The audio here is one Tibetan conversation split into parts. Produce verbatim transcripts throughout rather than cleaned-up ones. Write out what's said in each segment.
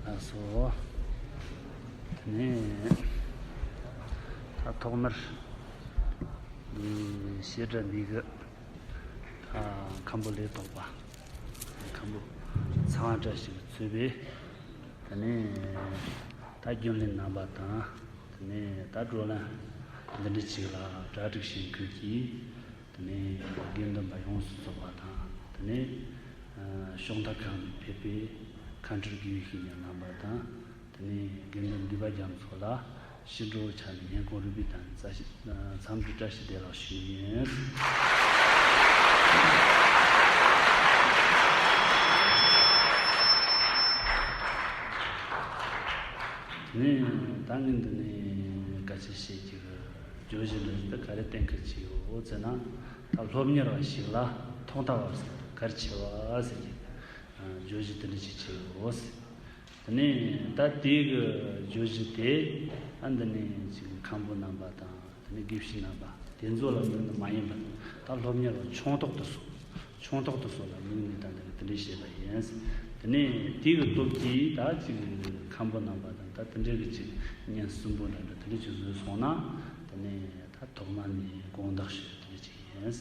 ལགས་སོ། དེ་ནས་ད་ཐོག་མར་འདི་བཤད་གྲྭ་འདི་གི་ད་མཁན་པོ་ལས་ཐོག་པ། མཁན་པོ་ཚེ་དབང་བཀྲ་ཤིས་ཀྱིས་གཙོས་པའི་དེ་ནས་ད་རྒྱུན་ལས་རྣམ་པ་དང་། དེ་ནས་ད་བགྲོ་གླེང་འདི་འདྲ་ཅིག་ལ་གྲ་སྒྲིག་བྱེད་མཁན་གྱི་དེ་ནས་དགེ་འདུན་པ་ཡོངས་སུ་རྫོགས་པ་དང་། དེ་ནས་ཕྱོགས་མཐའ་ཁག་ནས་ཕེབས་པའི་མཁན་སྤྲུལ་དགེ་བའི་བཤེས་གཉེན་རྣམ་པ་དང་། དེ་ནས་དགེ་འདུན་འདུས་པ་རྒྱ་མཚོ་ལ་ཕྱི་དྲོ་ཆ་ནས་སྙན་སྐུང་རིམ་པས་དང་འཚམས་འདྲི་བཀྲ་ཤིས་བདེ་ལེགས་ཞུ་ཡིན། དེ་ནས་ད་ངས་འདི་ནས་ག་ཅི་བཤད་ཀྱི་རེད། བརྗོད་གཞི་འདྲ་ཞིག་ད་ག་རེ་གཏན་འཁེལ་བྱས་ཡོད་ཟེར་ན། ད་སློབ་གཉེར་བ་ཞིག་ལ་ཐོག་མཐའ་བར་གསུམ་དུ་གལ་ཆེ་བ་ཟེར་གྱི་བརྗོད་གཞི་དེ་འདྲ་ཞིག་བྱས་ཡོད་ཟེར། དེ་ནས་ད་དེའི་གི་བརྗོད་གཞི་དེ་ཨ་འདི་ནས་ཅིག་མཁན་པོ་རྣམ་པ་དང་། དེ་ནས་དགེ་བཤེས་རྣམ་པ་དེ་ཚོ་ལ་དམིགས་ནས་མ་ཡིན་པར། ད་སློབ་གཉེར་བ་ཆུང་ཐོག་ཏུ་སོང་། ཆུང་ཐོག་ཏུ་སོང་ལ་དམིགས་ནས་ད་འདི་གི་དེ་འདྲས་བཤད་པ་ཡིན། དེ་ནས་དེའི་གི་སྟོབས་ཀྱིས་ད་ཅིག་མཁན་པོ་རྣམ་པ་དང་། ད་དེ་འདྲས་གི་ཅིག་བརྙན་གསུམ་པོ་འདྲ་འདྲ་དེ་འདྲས་ཅིག་བཟོས་སོང་ན། དེ་ནས་ད་ཐོག་མ་ནས་དགོངས་དག་ཞུ་རྒྱུ་དེ་འདྲས་ཅིག་ཡིན།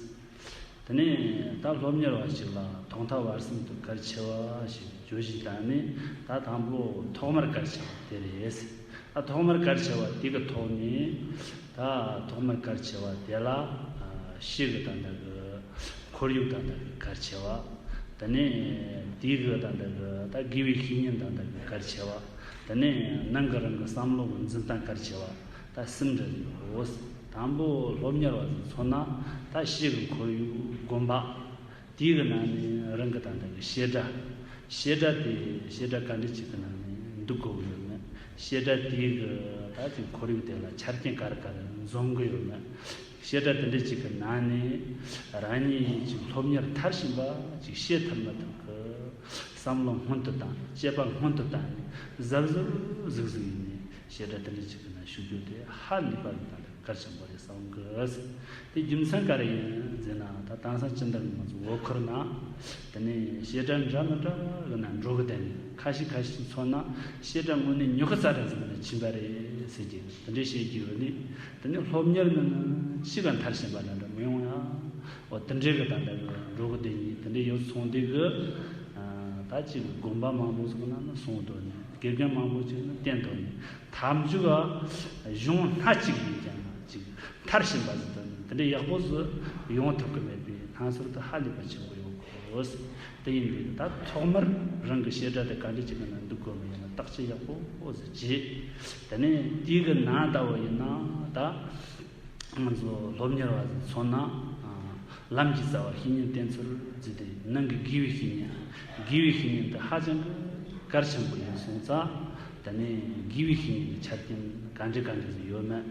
དེ་ནས་ད་སློབ་གཉེར་བ་ཞིག་ལ་ཐོག་མཐའ་བར་གསུམ་དུ་གལ་ཆེ་བ་ཞིག་བརྗོད་གཞི་དང་ནི། ད་དང་པོ་ཐོག་མར་གལ་ཆེ་བ་དེ་རེད། ད་ཐོག་མར་གལ་ཆེ་བ་དེ་གི་ཐོག་ནས། ད་ཐོག་མར་གལ་ཆེ་བ་དེ་ལ་ཨ་གཤིས་ཀྱི་ད་ལྟ་གི་ཁོར་ཡུག་ད་ལྟ་གི་གལ་ཆེ་བ། དེ་ནས་དེའི་གི་ད་ལྟ་གི་ད་དགེ་བའི་བཤེས་གཉེན་ད་ལྟ་གི་གལ་ཆེ་བ། དེ་ནས་ནང་གི་རང་གི་བསམ་བློ་གི་འཛིན་སྟངས་གལ་ཆེ་བ། ད་གསུམ་འདྲ་ཡོད། དང་པོ་སློབ་གཉེར་བ་ཚོ་མཚོན་ན། ད་གཤིས་ཀྱི་ཁོར་ཡུག་དགོན་པ། དེའི་གི་ནང་ནས་རང་གི་ད་ལྟ་གི་བཤད་གྲྭ། བཤད་གྲྭ་དེ་བཤད་གྲྭ་ག་འདྲ་ཅིག་གི་ནང་ནས་འདུག་དགོས་ཀྱི་ཡོད་མེད། བཤད་གྲྭ་དེའི་གི་ད་ཅིག་ཁོར་ཡུག་དེ་ལ་ཆ་རྐྱེན་ག་རེ་ག་རེ་འཛོམས་ཀྱི་ཡོད་མེད། བཤད་གྲྭ་དེ་འདྲ་ཅིག་གི་ནང་ནས་རང་ཉིད་ཅིག་སློབ་གཉེར་མཐར་ཕྱིན་པ་ཅིག་བྱེད་ཐུབ་མི་ཐུབ་ཀྱི་བསམ་བློ་སྔོན་དུ་བཏང་། དཔྱད་པ་སྔོན་དུ་བཏང་ནས་གཟབ་གཟབ་གཟིགས་གཟིགས་ཡིན་ནས་བཤད་གྲྭ་དེ་འདྲ་ཅིག་གི་ནང་ཞུགས་རྒྱུ་དེ་ཧ་ལས་པ་ཡིན་ད་ལ་གལ་ཆེན་པོ་རེད་བསམ་གི། དེ་རྒྱུ་མཚན་ག་རེ་ཡིན་ཟེར་ན། ད་དེང་སང་སྤྱི་ཟླ་གི་ང་ཚོ་འོ་འཁོར་ན། དེ་ནས་བཤད་གྲྭ་འདྲ་མི་འདྲ་གི་ནང་འགྲོ་གི་བསྡད་ནས། ཁ་ཤས་ཁ་ཤས་མཚོན་ན་བཤད་གྲྭ་དངོས་གནས་ཉོ་གི་རྩ་འདྲ་ཟིག་ནས་ཕྱིན་པ་རེད་ཟེར་གྱི། དེ་འདྲས་བཤད་ཀྱི་ཡོད་ནི། དེ་ནས་སློབ་གཉེར་ནི་ནི་ཅི་ག་མཐར་ཕྱིན་པ་འདྲ་འདྲ་མི་ཡོང་ཡ། འོ་དེ་འདྲས་གི་ད་ལྟ་གི་འགྲོ་གི་བསྡད་ནི་དེ་འདྲས་ཡོད་སོང་དེ་གི། ད་ཅིག་དགོན་པ་མང་པོ་ཟིག་ནང་ན་སོང་དོ་ནི། དགེ་རྒན་མང་པོ་ཅིག་ནི་བསྟེན་དོ་ནི། མཐའ་མཇུག་ག་གཞུང་སྣ་གཅིག་ཡིན་ཀྱང་ཅིག་མཐར་ཕྱིན་པ་ཟིག་དང་དེ་འདྲ་ཡག་པོ་ཟིག་ཡོང་ཐུབ་ཀྱི་མེད་པའི་སྣང་ཚུལ་དེ་ཧ་ལས་པ་ཆེན་པོ་ཡོད་གོ། དེ་ཡིན་དུས་ད་ཐོག་མར་རང་གི་བཤད་གྲྭ་དེ་ག་འདྲ་ཅིག་གི་ནང་འདུག་དགོས་མིན་ཡིན་ན་བརྟག་དཔྱད་ཡག་པོ་ཟིག་བྱེད། དེ་ནས་དེའི་གི་ནང་ལྟ་བུ་ཡིན་ན་ད། ང་ཚོ་སློབ་གཉེར་བ་ཚོ་མཚོན་ན། ལམ་གྱི་རྩ་བར་བཤེས་གཉེན་བསྟེན་ཚུལ་བརྩིས་ཏེ། ནང་གི་དགེ་བའི་བཤེས་གཉེན། དགེ་བའི་བཤེས་གཉེན་དེ་ཧ་ཅང་གི་གལ་ཆེན་པོ་ཡིན་སོང་ཙང་། དེ་ནས་དགེ་བའི་བཤེས་གཉེན་གྱི་ཆ་རྐྱེན་ག་འདྲ་ག་འདྲ་ཟིག་ཡོད་མེད།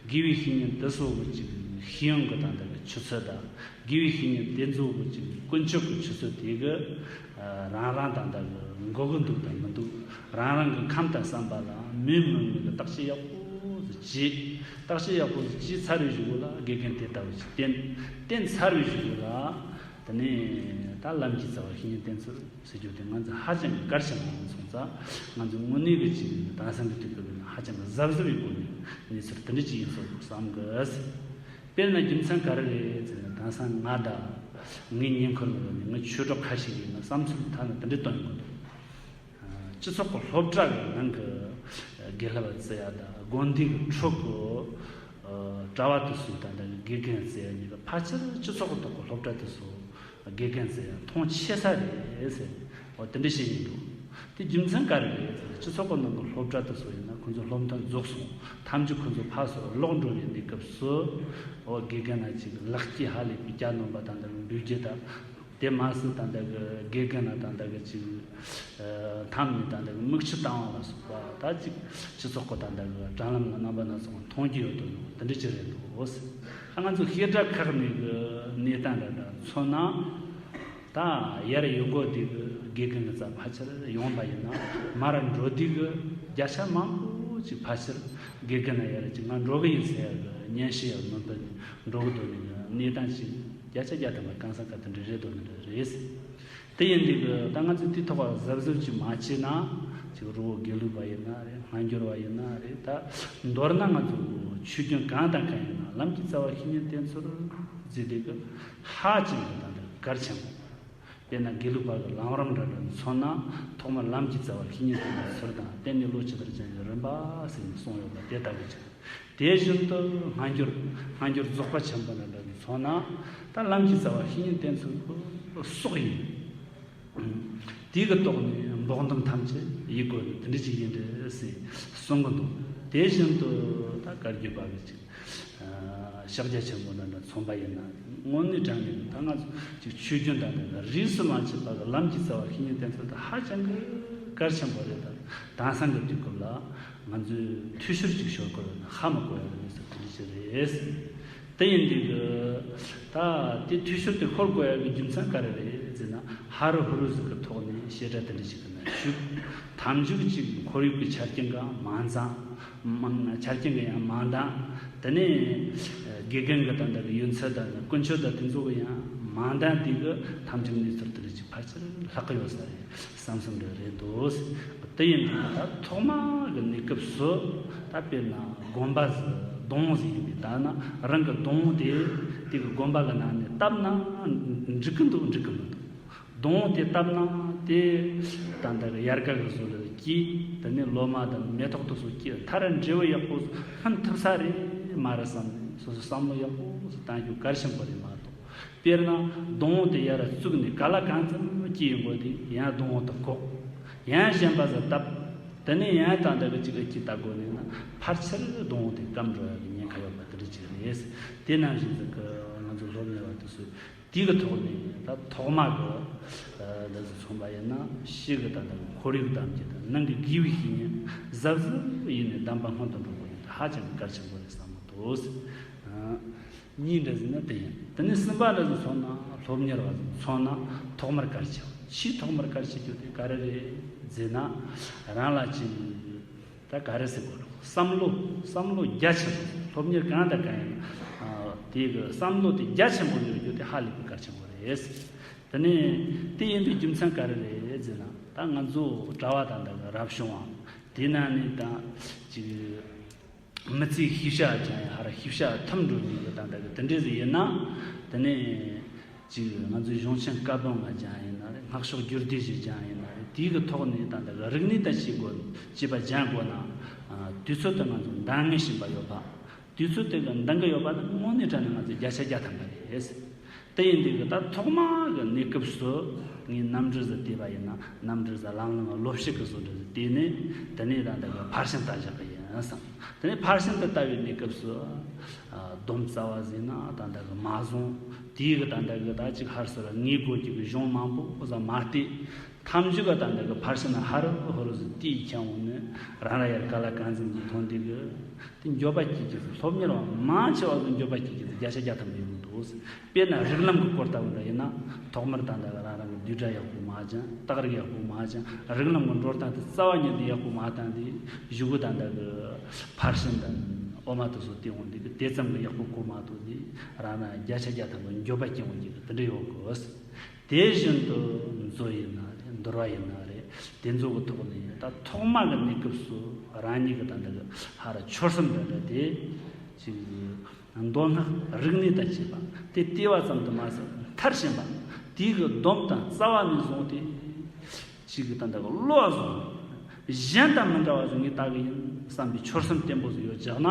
དགེ་བའི་བཤེས་གཉེན་དེ་ཚོ་གི་ཅིག་ཤེས་ཡོན་གྱི་ད་ལྟ་གི་ཆུ་ཚད་དང་། དགེ་བའི་བཤེས་གཉེན་དེ་ཚོ་གི་ཅིག་ཀུན་སྤྱོད་ཀྱི་ཆུ་ཚད་དེ་གི་རང་རང་ད་ལྟ་གི་འགོར་གི་འདུག་དང་མི་འདུག་རང་རང་གི་ཁམས་དང་བསམ་པ་ལ་མོས་མི་མོས་ཀྱི་བརྟག་དཔྱད་ཡག་པོ་ཟིག་བྱེད། བརྟག་དཔྱད་ཡག་པོ་ཟིག་བྱས་ཚར་བའི་གཞུག་གུ་ལ་དགེ་རྒན་དེ་ལྟ་བུ་ཞིག་བསྟེན། བསྟེན་ཚར་བའི་གཞུག་གུ་ལ་དེ་ནས་ད་ལམ་གྱི་རྩ་བར་བཤེས་གཉེན་བསྟེན་ཚུལ་ཟེར་རྒྱུ་དེ་ང་ཚོ་ཧ་ཅང་གི་གལ་ཆེན་པོ་ཡིན་སོང་ཙང་། ང་ཚོ་དངོས་གནས་གི་ཅིག་དེང་སང་གི་དུས་སྐབས་ཡིན་ན་ཧ་ཅང་གི་གཟབ་གཟབ་ཡིན་དགོས་ནི་གནས་ཚུལ་དེ་འདྲ་ཅིག་ཡིན་སོང་བསམ་གི། དཔེར་ན་རྒྱུ་མཚན་ག་རེ་རེད་ཟེར་ན། དེང་སང་ང་དང་ངའི་ཉེ་འཁོར་ལ་ཡོད་ནི་ངའི་ཆོས་གྲོགས་ཁ་ཤས་ཡིན་ན་བསམ་ཚུལ་ཐ་ན་དེ་འདྲ་བཏོན་ཡོང་གི་འདུག་སྤྱི་ཚོགས་ཀྱི་སློབ་གྲྭ་གི་ནང་གི་དགེ་སློབ་བརྩི་ཡ་དང་། དགོན་སྡེ་གི་ཕྲུ་གུ་གྲྭ་བ་དེ་ཚོ་དང་དགེ་རྒན་བརྩི་ཡ་གཉིས་ཀ་ཕལ་ཆེར་སྤྱི་ཚོགས་ཀྱི་ཐོག་གི་སློབ་གྲྭ་དེ་ཚོ་དགེ་རྒན་བརྩི་ཡ་མཐོང་ཆེ་ས་རེད་ཟེར། འོ་དེ་འདྲ་བཤད་ཀྱི་འདུག་དེ་རྒྱུ་མཚན་ག་རེ་རེད་ཟེར་ན། སྤྱི་ཚོགས་ཀྱི་ནང་གི་སློབ་གྲྭ་དེ་ཚོ་ཡིན་ན་ཁོང་ཚོ་སློབ་མཐར་འཛུགས་སོང་། ཐམས་ཅད་ཁོང་ཚོ་ཕར་ཚུར་ལོག་འགྲོ་བའི་གནས་སྐབས་སུ། འོ་དགེ་རྒན་ལ་ཅིག་ལེགས་སྐྱེས་ཧ་ལས་པའི་གྱ་ནོམ་པ་དང་འདྲ་བའི་འབུལ་རྒྱུ་དང་། དེ་མ་ཟད་ད་ལྟ་གི་དགེ་རྒན་ལ་ད་ལྟ་གི་ཅིག་ཨ་འཐམས་ནས་ད་ལྟ་གི་མིག་ཆུ་བཏང་བ་ལ་སོགས་པ། ད་ཅིག་སྤྱི་ཚོགས་ཀྱི་ད་ལྟ་གི་དྲ་ལམ་གི་རྣམ་པ་སྣ་ཚོགས་མཐོང་རྒྱུ་ཡོད་དོ། དེ་འདྲ་ཅིག་རེད་འདུག་ད་ང་ཚོ་བཤད་གྲྭ་ཁག་ནས་གི་གནས་སྟངས་འདྲ་འདྲ་མཚོན་ན། ད་ཡར་ཡོང་གོ་དུས་གི་དགེ་རྒན་གི་རྩ་ཕལ་ཆེར་ཡོང་བ་ཡིན་ན། མར་འགྲོ་དུས་གི་བརྒྱ་ཆ་མང་པོ་ཅིག་ཕལ་ཆེར་དགེ་རྒན་ལ་ཡར་ཅིག་ང་འགྲོ་གི་ཡིན་ཟེར་ཡ་གི་སྙན་ཞུ་ཡར་ནོར་དུ་འགྲོ་གི་འདུག་ནི་གི་གནས་སྟངས་ཅིག་བརྒྱ་ཆ་བརྒྱ་ཐམ་པ་གང་ས་ག་དེ་འདྲ་རེད་འདུག་ནི་འདྲ་རེད། དེ་ཡིན་དུས་གི་ད་ང་ཚོས་དེའི་ཐོག་གཟབ་གཟབ་ཅིག་མ་བྱས་ན། ཅིག་རི་བོ་དགེ་ལུགས་པ་ཡིན་ན་རེད། སྔ་འགྱུར་བ་ཡིན་ན་རེད། ད་མདོར་ན་ང་ཚོ་ཆོས་རྒྱུན་གང་དང་གང་ཡིན་ན་ལམ་གྱི་རྩ་བ་བཤེས་གཉེན་བསྟེན་ཚུལ་ཟེར་དེ་གི་ཧ་ཅང་གི་ད་ལྟ་གལ་ཆེན་པོ། དཔེར་ན་དགེ་ལུགས་པ་གི་ལམ་རིམ་འདྲ་འདྲ་མཚོན་ན། ཐོག་མར་ལམ་གྱི་རྩ་བ་བཤེས་གཉེན་བསྟེན་པའི་ཚུལ་དང་། དེ་ནས་བློ་ཇི་ལྟར་སྦྱང་བའི་རིམ་པ་ཟེར་ནས་གསུངས་ཡོད་པ་དེ་ལྟ་བུ་ཅིག་དེ་བཞིན་དུ་སྔ་འགྱུར་སྔ་འགྱུར་རྫོགས་པ་ཆེན་པོ་འདྲ་འདྲ་མཚོན་ན། ད་ལམ་གྱི་རྩ་བ་བཤེས་གཉེན་བསྟེན་ཚུལ་གྱི་སྲོག་ཡིན། དེ་གི་ཐོག་ནས་འབོགས་འདོམས་ཐམས་ཅད་ཡིད་དགོས་ནི་དེ་འདྲ་ཅིག་ཡིན་འདྲ་ཟེར་གསུང་གི་འདུག་དེ་བཞིན་དུ་ད་བཀའ་བརྒྱུད་པ་གི་ཅིག་ཕྱག་རྒྱ་ཆེན་པོ་འདྲ་འདྲ་མཚོན་པ་ཡིན་ན། དངོས་གནས་དྲང་གནས་ད་ང་ཚོ་ཅིག་ཆོས་རྒྱུན་དང་འདྲ་འདྲ་རིས་སུ་མ་ཆད་པ་གི་ལམ་གྱི་རྩ་བ་བཤེས་གཉེན་བསྟེན་ཚུལ་དེ་ཧ་ཅང་གི་གལ་ཆེན་པོ་རེད། ད་དེང་སང་གི་དུས་སྐབས་ལ་ང་ཚོས་འཐུས་ཤོར་ཅིག་ཤོར་དགོས་ཡོད་ན་ཧ་མི་གོ་ཡ་གི་གནས་ཚུལ་དེ་འདྲ་ཅིག་རེད། དེ་ཡིན་དུས་ཀྱི་ད་དེ་འཐུས་ཤོར་དེ་ཤོར་དགོས་ཡ་གི་རྒྱུ་མཚན་ག་རེ་རེད་ཟེར་ན། ཧ་རུ་ཧུ་རུ་ཟིག་གི་ཐོག་ནས་བཤད་གྲྭ་དེ་འདྲ་ཞིག་གི་ནང་ཞུགས། ཐམས་ཅད་ཀྱི་ཅིག་ཁོར་ཡུག་གི་ཆ་རྐྱེན་གང་མང་ཙང་མང་། ཆ་རྐྱེན་གི་ཡང་མང་དང་། དེ་ནས་དགེ་རྒན་གི་ད་ལྟ་གི་ཡོན་ཚད་དང་ཀུན་སྤྱོད་དང་དེ་ཚོ་གི་ཡང་མང་དང་། དེ་གི་ཐམས་ཅད་གནས་ཚུལ་དེ་འདྲ་ཅིག་ཕལ་ཆེར་ལྷག་གི་ཡོད་ས་རེད། བསམ་བསམ་འདྲ་རེད་འདུག་དེ་ཡིན་དུས་ད་ཐོག་མ་གི་གནས་སྐབས་སུ་ད་དཔེར་ན་དགོན་པ་ཟིག་སྡོང་བོ་ཟིག་ཡིན་པའི་ད་ན་རང་གི་སྡོང་བོ་དེ་དེ་གི་དགོན་པ་གི་ནང་ནས་བཏབ་ན་འགྲིག་གི་འདུག་འགྲིག་གི་མི་འདུག་སྡོང་བོ་དེ་བཏབ་ན་དེ་ད་ལྟ་གི་དབྱར་ཁ་གི་བཟོ་ལ་སྐྱེས། དེ་ནས་ལོ་མ་དང་མེ་ཏོག་དེ་ཚོ་སྐྱེས། མཐར་འབྲས་བུ་ཡག་པོ་སྨིན་ཐུབ་ས་རེད་མ་རེད་བསམ་ནས་སོ་སོ་བསམ་བློ་ཡག་པོ་ཞིག་བཏང་རྒྱུ་གལ་ཆེན་པོ་རེད་མ་གཏོགས། དཔེར་ན་སྡོང་བོ་དེ་ཡར་བཙུགས་ནས་ག་ལ་གང་འཚམ་སྐྱེས་ཡོང་གོ་དེ་ཡང་སྡོང་བོ་དེ་འགོག་ཡང་གཞན་པ་ཟིག་བཏབ། དེ་ནས་ཡང་ད་ལྟ་གི་ཅིག་གི་ཅིག་ལྟ་དགོས་ནས་ན་ཕལ་ཆེར་སྡོང་བོ་དེ་སྐམ་འགྲོ་ཡ་གི་ཉེན་ཁ་ཡོད་པ་དེ་འདྲ་ཅིག་རེད། དེ་ནང་བཞིན་ཟིག་གི་ང་ཚོ་སློབ་གཉེར་བ་དེ་ཚོས་དེ་གི་ཐོག་ནས་ད་ཐོག་མ་གི་འདི་ཚོ་མཚོན་པ་ཡིན་ན་ཕྱི་གི་ད་ལྟ་གི་ཁོར་ཡུག་དང་གི་དང་ནང་གི་དགེ་བའི་བཤེས་གཉེན་གཟབ་གཟབ་ཡིན་ནས་གདམས་པ་སྔོན་དུ་འགྲོ་དགོས་ཡིན། ཧ་ཅང་གི་གལ་ཆེན་པོ་རེད་བསམ་གི་འདུག་གཉིས་འདྲ་ཟིན་ན་དེ་ཡིན། དེ་ནས་གསུམ་པ་འདྲ་ཟིན་སོང་ན་སློབ་གཉེར་བ་ཚོ་མཚོན་ན་ཐོག་མར་གལ་ཆེ་བ། ཆེས་ཐོག་མར་གལ་ཆེ་རྒྱུ་དེ་ག་རེ་རེད་ཟེར་ན། རང་ལ་ཅིག་ད་ག་རེ་ཟེར་དགོས་རེད། བསམ་བློ་བསམ་བློ་རྒྱ་ཆེ་བ། སློབ་གཉེར་གང་དང་གང་ཡིན་ན་དེ་གི་བསམ་བློ་དེ་རྒྱ་ཆེན་པོ་ཡོད་རྒྱུ་དེ་ཧ་ལས་པའི་གལ་ཆེན་པོ་རེད། དེ་ནས་དེ་ཡིན་པའི་རྒྱུ་མཚན་ག་རེ་རེད་ཟེར་ན། ད་ང་ཚོ་གྲྭ་བ་དང་ད་གི་རབ་བྱུང་བ་དེ་ན་ནས་ད་ཅིག་མི་ཚེའི་ཤེས་བྱ་སྦྱང་ཡ་ཧར་ཤེས་བྱ་ཐུམ་འགྲོ་རྒྱུ་གི་ད་ལྟ་གི་དེ་འདྲས་ཟིག་ཡིན་ན། དེ་ནས་ཅིག་ང་ཚོའི་གཞུང་ཆེན་བཀའ་པོད་ལྔ་སྦྱང་ཡིན་ན་རེད། སྔགས་ཕྱོགས་རྒྱུད་སྡེ་བཞི་སྦྱང་ཡིན་ན་རེད། དེའི་གི་ཐོག་ནས་ད་ལྟ་གི་རིག་གནས་ད་ཤེས་དགོས། བྱེད་པ་སྦྱང་དགོས་ན་དུས་ཚོད་དུ་ང་ཚོ་འདང་ངེས་བཞིན་པ་ཡོད་པ། དུས་ཚོད་དེ་གི་འདང་གི་ཡོད་པ་ནི་དངོས་གནས་དྲང་གནས་ང་ཚོ་བརྒྱ་ཆ་བརྒྱ་ཐམ་པ་རེད། དེ་ཡིན་དུས་ཀྱི་ད་ཐོག་མ་གི་གནས་སྐབས་སུ་ངས་རྣམ་འགྲེལ་ཟིག་བལྟས་པ་ཡིན་ན། རྣམ་འགྲེལ་ཟིག་ལམ་ལམ་སློབ་བཤད་ཀྱི་བཟོ་འགྲེལ་ཟིག་བལྟས་ནས། དེ་ནས་ད་ལྟ་གི་ཕར་ཕྱིན་ལྟ་བཞག་གི་ཡིན་བསམ། དེ་ནས་ཕར་ཕྱིན་དུ་ལྟ་བའི་གནས་སྐབས་སུ་སྡོམ་རྩ་བ་ཟིན་ན་ད་ལྟ་གི་མ་བཟུང་། དེའི་གི་ད་ལྟ་གི་ད་ཅིག་ཧར་སོ་ལ་ངེས་དགོས་ཀྱི་གི་གཞུང་མང་པོ་ཟིག་མ་བལྟས། ཐམས་ཅད་ག་ད་འདི་གི་ཕར་ཕྱིན་ན་ཧ་རུ་ཧུ་རུ་ཟིག་དེའི་ཁྱེར་འོང་ནས་རང་ར་ཡར་ག་ལ་གང་འཛིན་གྱི་ཐོན་དེ་གི་དེ་འགྱོད་པ་སྐྱེ་གི་ཟིག་སློབ་གཉེར་བ་མང་ཆེ་བ་ཟིག་འགྱོད་པ་སྐྱེ་གི་ཟིག་བརྒྱ་ཆ་བརྒྱ་ཐམ་པ་ཡོང་གི་འདུག་དཔེར་ན་རིགས་ལམ་གྱི་སྐོར་ལྟ་བུ་འདྲ་ཡིན་ན། ཐོག་མར་ད་འདི་གི་རང་རང་གི་བསྡུས་གྲྭ་ཡག་པོ་མ་སྦྱང་། རྟགས་རིགས་ཡག་པོ་མ་སྦྱང་། རིགས་ལམ་གྱི་འགྲོ་སྟངས་དེ་རྩ་བ་ཉིད་དུ་ཡག་པོ་མ་བཏང་དེ་གཞུག་གུ་ད་འདི་གི་ཕར་ཕྱིན་དང་ཨོ་མ་དེ་ཚོ་དེ་འོང་དེ་གི་དེ་ཙམ་གི་ཡག་པོ་གོ་མ་ཐུབ་དེ་རང་རང་བརྒྱ་ཆ་བརྒྱ་ཐམ་པ་འགྱོད་པ་སྐྱེ་འོང་གི་དེ་འདྲ་ཡོད་གི། དེ་བཞིན་དུ་མཛོ་ཡིན་ན་རེད། འདུལ་བ་ཡིན་ན་རེད། དེ་ཚོ་གི་ཐོག་ནས་ད་ཐོག་མ་གི་གནས་སྐབས་སུ་རང་ཉིད་ཀྱི་ད་ལྟ་གི་ཧ་ར་ཆོད་སེམས་འདྲ་འདྲ་དེ་ཅིག་མདོ་སྔགས་རིག་གནས་དང་བཅས་པ་དེ་བལྟས་པ་ཙམ་དུ་མ་ཟད་མཐར་ཕྱིན་པ་དེའི་གི་སྡོམ་དང་རྩ་བ་ནས་བཟུང་སྟེ་ཅིག་གི་ད་ལྟ་གི་བློ་བཟུང་། གཞན་དང་མི་འདྲ་བ་ཟིག་ངས་ལྟ་གི་ཡིན་བསམ་པའི་ཆོད་སེམས་བརྟན་པོ་ཟིག་ཡོད་ཅག་ན།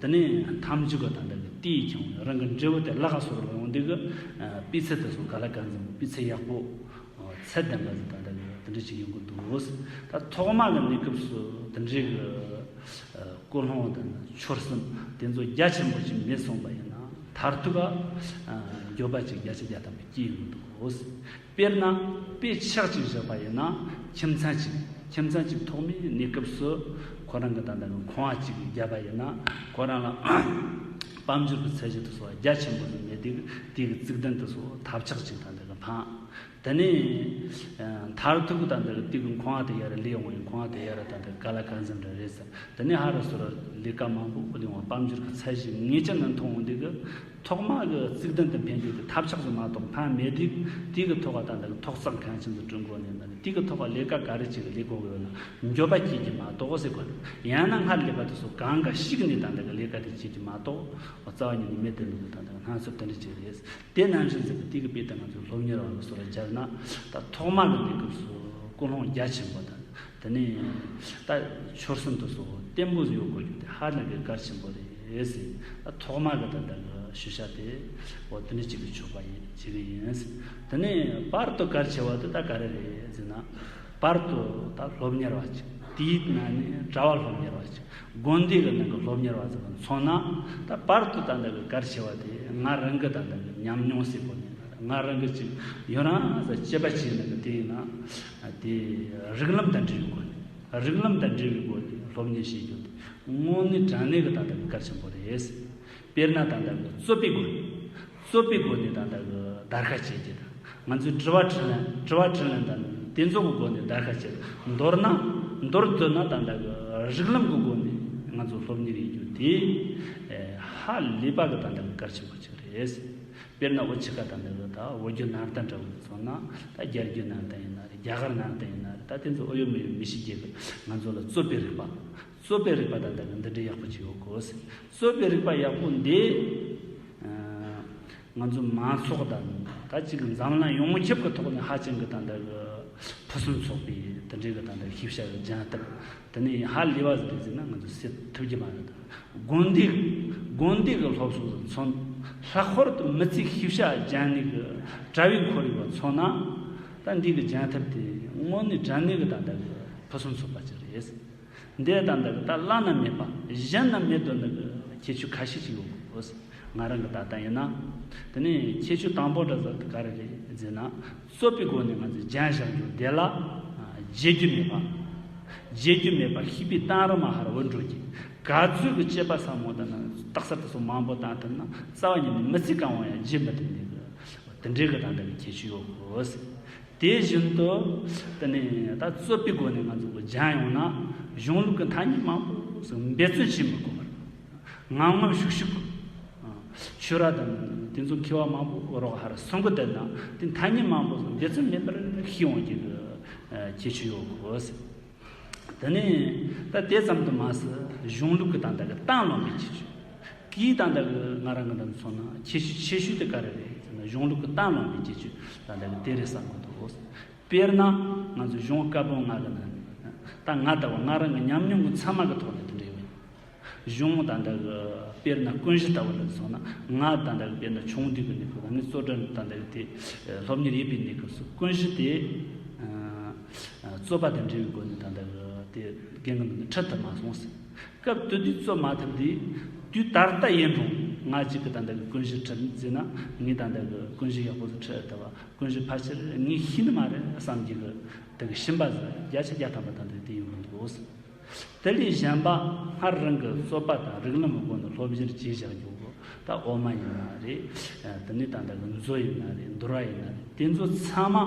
དེ་ནས་ཐམས་ཅད་ཀྱི་ད་ལྟ་གི་དེའི་ཁྱོན་རང་གི་འབྲས་བུ་དེ་ལག་ག་སོར་ལ་ཡོང་དུས་ཀྱི་སྤུས་ཚད་དེ་ཚོ་ག་ལ་གང་འཛིན་པའི་སྤུས་ཚད་ཡག་པོ་ཚད་ལྡན་པ་ཟིག་ད་ལྟ་གི་དེ་འདྲ་ཅིག་ཡོང་གི་འདུག་ད་ཐོག་མ་གི་གནས་སྐབས་སུ་དེ་འདྲའི་གི་ཀུན་སློང་དང་ཆོད་སེམས་དེ་ཚོ་རྒྱ་ཆེན་པོ་ཅིག་མེད་སོང་པ་ཡིན་ན་མཐར་ཐུག་ག་འགྱོད་པ་ཅིག་བརྒྱ་ཆ་བརྒྱ་ཐམ་པ་སྐྱེ་ཡོང་གི་འདུག་དཔེར་ན་དཔེ་ཆ་གཅིག་བཞག་པ་ཡིན་ན་ཁྱིམ་ཚང་གཅིག་ཁྱིམ་ཚང་གཅིག་ཐོག་མའི་གནས་སྐབས་སུ་ཁོ་རང་གི་ད་ལྟ་གི་ཁང་བ་གཅིག་བརྒྱབ་པ་ཡིན་ན་ཁོ་རང་ལ་དཔལ་འབྱོར་གྱི་ཚད་གཞི་དེ་ཚོ་རྒྱ་ཆེན་པོ་ཟིག་མེད་དུས་དེ་གི་བརྩིགས་གདན་དེ་ཚོ་ཐབས་ཆག་ཅིག་ད་ལྟ་གི་འཕངས། དེ་ནས་མཐར་ཐུག་ད་ལྟ་དེ་གི་ཁང་བ་དེ་ཡར་ལས་འོང་བའི་ཁང་བ་དེ་ཡར་ད་ལྟ་ག་ལ་ག་འཛིན་འདྲ་རེད་ཟེར། དེ་ནས་ཧ་ར་སོ་ར་ལས་ཀ་མང་པོ་ལས་འོང་། དཔལ་འབྱོར་གྱི་ཚད་གཞི་ངེས་ཅན་ནས་མཐོང་འོང་དུས་གི། ཐོག་མ་གི་རྩིག་གདན་དུ་འཕེན་རྒྱུ་དེ་ཐབས་ཆག་ཟིག་མ་གཏོགས་ཕན་མེད་དུས། དེ་གི་ཐོག་ག་ད་ལྟ་ཐོག་བརྩེགས་མཁན་ཆེན་དུ་བསྐྲུན་དགོས་ནས། ད་དེ་གི་ཐོག་ག་ལས་ཀ་ག་རེ་བྱེད་གི་ལས་དགོས་གི་ཡོད་ན། འགྱོད་པ་སྐྱེ་རྒྱུ་མ་གཏོགས་ཟེར་གོ་ནི། ཡང་ན་སྔར་ལས་པ་དེ་ཚོ་གང་ག་ཞིག་ནས་ད་ལྟ་གི་ལས་ཀ་དེ་བྱེད་རྒྱུ་མ་གཏོགས། རྩ་བ་ཉིད་ནས་མེད་དེ་འདུག་གི། ད་ལྟ་སྣང་ཚུལ་དེ་འདྲ་ཅིག་རེད། དེ་ནང་བཞིན་ཟེར་གི། དེ་གི་དཔེ་དེ་ང་ཚོ་སློབ་གཉེར་བ་གི་སོ་ར་སྦྱར་ན། ད་ཐོག་མ་གི་གནས་སྐབས་སུ་ཀུན་སློང་རྒྱ་ཆེན་པོ་དང་། དེ་ནས་ད་ཆོལ་གསུམ་དུ་སོགས་བརྟན་པོ་ཡོད་དགོས་རྒྱུ་དེ་ཧ་ལས་པའི་གལ་ཆེན་པོ་རེད་ཟེར། ད་ཐོག་མ་གི་ད་ལྟ་གི་ཤུལ་བཞག་དེ་འོ་དེ་འདྲ་ཅིག་གི་ཆོག་པ་ཡིན། བྱེད་གི་ཡིན་ཟེར། དེ་ནས་བར་དུ་གལ་ཆེ་བ་དེ་ད་ག་རེ་རེད་ཟེར་ན། བར་དུ་ད་སློབ་གཉེར་བ་ཅིག། དེའི་ནང་ནས་གྲྭ་བ་སློབ་གཉེར་བ་ཅིག། དགོན་སྡེ་གི་ནང་གི་སློབ་གཉེར་བ་ཚོ་གི་མཚོན་ན། ད་བར་དུ་ད་ལྟ་གི་གལ་ཆེ་བ་དེ་ང་རང་གི་ད་ལྟ་གི་ཉམས་མྱོང་ཟེར་གོ་ནས། ང་རང་གི་ཅིག་ཡུན་རིང་ཟེར་སྐྱེས་པ་བྱས་ནས་གི་དེ་ཡིན་ན། དེ་རིགས་ལམ་དང་འབྲེལ་བའི་སྒོ་ནས། རིགས་ལམ་དང་འབྲེལ་བའི་སྒོ་ནས་སློབ་གཉེར་བྱེད་རྒྱུ་དེ་དངོས་གནས་དྲང་གནས་གི་ད་ལྟ་གི་གལ་ཆེན་པོ་རེད། དཔེར་ན་ད་ལྟ་གི་རྩོད་པའི་སྒོ་ནས། རྩོད་པའི་སྒོ་ནས་ད་ལྟ་གི་བརྡར་ཤ་བཅད་རྒྱུ་དང་། ང་ཚོའི་དྲི་བ་དྲིས་ལན། དྲི་བ་དྲིས་ལན་དང་དེ་ཚོ་གི་སྒོ་ནས་བརྡར་ཤ་བཅད། མདོར་ན། མདོར་བསྡུ་ན་ད་ལྟ་གི་རིགས་ལམ་གི་སྒོ་ནས་ང་ཚོ་སློབ་གཉེར་ཡེད་རྒྱུ་དེ་ཧ་ལས་པ་གི་ད་ལྟ་གི་གལ་ཆེན་པོ་ཅིག་རེད། དཔེར་ན་འུ་ཆི་ཀ་ད་ལྟ་གི་ད་བོད་བརྒྱུད་ནང་བསྟན་འདྲ་བོ་མཚོན་ན། ད་རྒྱ་བརྒྱུད་ནང་བསྟན་ཡིན་ན་རེད། རྒྱ་གར་ནང་བསྟན་ཡིན་ན་རེད། ད་དེ་ཚོ་ཨེ་ཡོད་མེད་ཡོད་མི་ཤེས་རྒྱུ་གི། ང་ཚོ་ལ་རྩོད་པའི་རིག་པ། རྩོད་པའི་རིག་པ་ད་ལྟ་གི་འདི་འདྲའི་ཡག་པོ་ཅིག་ཡོད་གོ་ཟེར། རྩོད་པའི་རིག་པ་ཡག་པོ་འདི། ང་ཚོ་མང་ཚོགས་དང་ད་ཅིག་འཛམ་གླིང་ཡོངས་ཁྱབ་ཀྱི་ཐོག་ནས་ཧ་ཅང་གི་ད་ལྟ་གི་ཕུན་སུམ་ཚོགས་པའི་དེ་འདྲའི་གི་ད་ལྟ་ཤེས་བྱ་གི་སྦྱང་ཐབས། དེ་ནས་ཧ་ལས་པ་ཟིག་རེད་ཟེར་ན་ང་ཚོ་ཟེར་ཐུབ་ཀྱི་མ་རེད། དགོན་སྡེ། དགོན་སྡེ་གི་སློབ་གསོ་ཟིག་མཚོན། ལྷག་པར་དུ་མི་ཚེ་ཤེས་བྱ་སྦྱང་ནས་གི་གྲྭ་བའི་ཁོར་ཡུག་མཚོན་ན། ད་འདི་གི་སྦྱང་ཐབས་དེ་དངོས་གནས་དྲང་གནས་གི་ད་ལྟ་གི་ཕུན་སུམ་ཚོགས་པ་ཅིག་རེད། འདི་ད་ལྟ་གི་ད་བླ་ན་མེད་པ་གཞན་ན་མེད་དོ་ནི་གི་ཁྱད་ཆོས་ཁ་ཤས་ཅིག་ཡོད་གོ། ང་རང་གི་ད་ལྟ་ཡིན་ན། དེ་ནས་ཁྱད་ཆོས་དང་པོ་འདྲ་ཟེར་དེ་ག་རེ་རེད་ཟེར་ན། རྩོད་པའི་སྒོ་ནས་ང་ཚོས་སྦྱང་བཞག་རྒྱུ་དེ་ལ་བརྗེད་རྒྱུ་མེད་པ། བརྗེད་རྒྱུ་མེད་པ། ཤེས་པའི་གཏམ་རིམ་ཧར་བུད་འགྲོ་རྒྱུ། ག་ཚོད་ཀྱི་དཔྱད་པ་ཟབ་མོ་དང་ན་རྟགས་གསལ་དེ་ཚོ་མང་པོ་བཏང་ཐུབ་ན། རྩ་བ་ཉིད་ནས་མི་ཚེ་གང་བོ་ཡང་བརྗེད་མི་ཐུབ་ནི་གི། དེ་འདྲའི་གི་ད་ལྟ་གི་ཁྱད་ཆོས་ཡོད་གོ། དེ་བཞིན་དུ། དེ་ནས་ད་རྩོད་པའི་སྒོ་ནས་ང་ཚོ་གི་སྦྱང་ཡོང་ན། གཞུང་ལུགས་ཀྱི་ཐ་སྙད་མང་པོ་ཟིག་འབད་བརྩོན་བྱེད་མི་དགོས་པར། ངམ་ངམ་ཤུགས་ཤུགས། ཆོས་ར་དང་དེ་ཚོ་མཁས་པ་མང་པོ་རོགས་ཧར་གསུང་གི་བསྡད་ན། དེ་ཐ་སྙད་མང་པོ་ཟིག་འབད་བརྩོན་མེད་པར་ཤེས་ཡོང་རྒྱུ་གི་ཁྱད་ཆོས་ཡོད་གོ། དེ་ནས་ད་དེ་ཙམ་དུ་མ་ཟད། གཞུང་ལུགས་ཀྱི་ད་ལྟ་གི་གཏན་ལོན་པའི་ཁྱད་ཆོས། གིས་ད་ལྟ་གི་ང་རང་གི་འདི་མཚོན་ན་ཁྱད་ཆོས་ཆེ་ཤོས་དེ་ག་རེ་རེད་ཟེར་ན། གཞུང་ལུགས་ཀྱི་གཏན་ལོན་པའི་ཁྱད་ཆོས་ད་ལྟ་གི་དེ་རེད་བསམ་གི་འདུག། དཔེར་ན་ང་ཚོ་གཞུང་བཀའ་པོད་ལྔ་གི་ནང་ནས། ད་ང་ལྟ་བུ་ང་རང་གི་ཉམས་མྱོང་གི་ཚད་མ་གི་ཐོག་ནས་དེ་འདྲ་ཡོད། གཞུང་ད་ལྟ་གི་དཔེར་ན་ཀུན་གཞི་ལྟ་བུ་ལ་མཚོན་ན། ང་ད་ལྟ་གི་དཔེར་ན་ཆུང་དུས་ཀྱི་གནས་སྐབས་དང་། ངས་རྩོད་གྲྭ་ད་ལྟ་གི་དེ་སློབ་གཉེར་ཡེད་པའི་གནས་སྐབས་སུ་ཀུན་གཞི་དེ། རྩོད་པ་དང་འབྲེལ་བའི་སྒོ་ནས་ད་ལྟ་གི་དེ་རྒན་གི་ནང་ནས་ཁྲིད་ཐུབ་མ་སོང་ཟེར། སྐབས་དེ་དུས་རྩོད་མ་ཐུབ་དུས། དུས་ད་ལྟ་ཡིན་རུང་ང་གཅིག་གིས་ད་ལྟ་གི་ཀུན་གཞི་ཁྲིད་ཟེར་ན། ངས་ད་ལྟ་གི་ཀུན་གཞི་ཡག་པོ་ཟིག་ཁྲིད་ཐུབ་པ། ཀུན་གཞི་ཕལ་ཆེར་ངས་ཤེས་ནི་མ་རེད་བསམ་གྱི་གི་དེ་གི་ཞུམ་པ་ཟིག་བརྒྱ་ཆ་བརྒྱ་ཐམ་པ་ད་ལྟ་དེ་ཡོང་གི་འདུག། དེ་ལས་གཞན་པ་སྔར་རང་གི་རྩོད་པ་དང་རིགས་ལམ་གྱི་སྒོ་ནས་སློབ་གཉེར་བྱས་བཞག་རྒྱུ་གི། ད་དབུ་མ་ཡིན་ན་རེད། དེ་ནས་ད་ལྟ་གི་མཛོད་ཡིན་ན་རེད། འདུལ་བ་ཡིན་ན་རེད། དེ་ཚོ་ཚང་མ་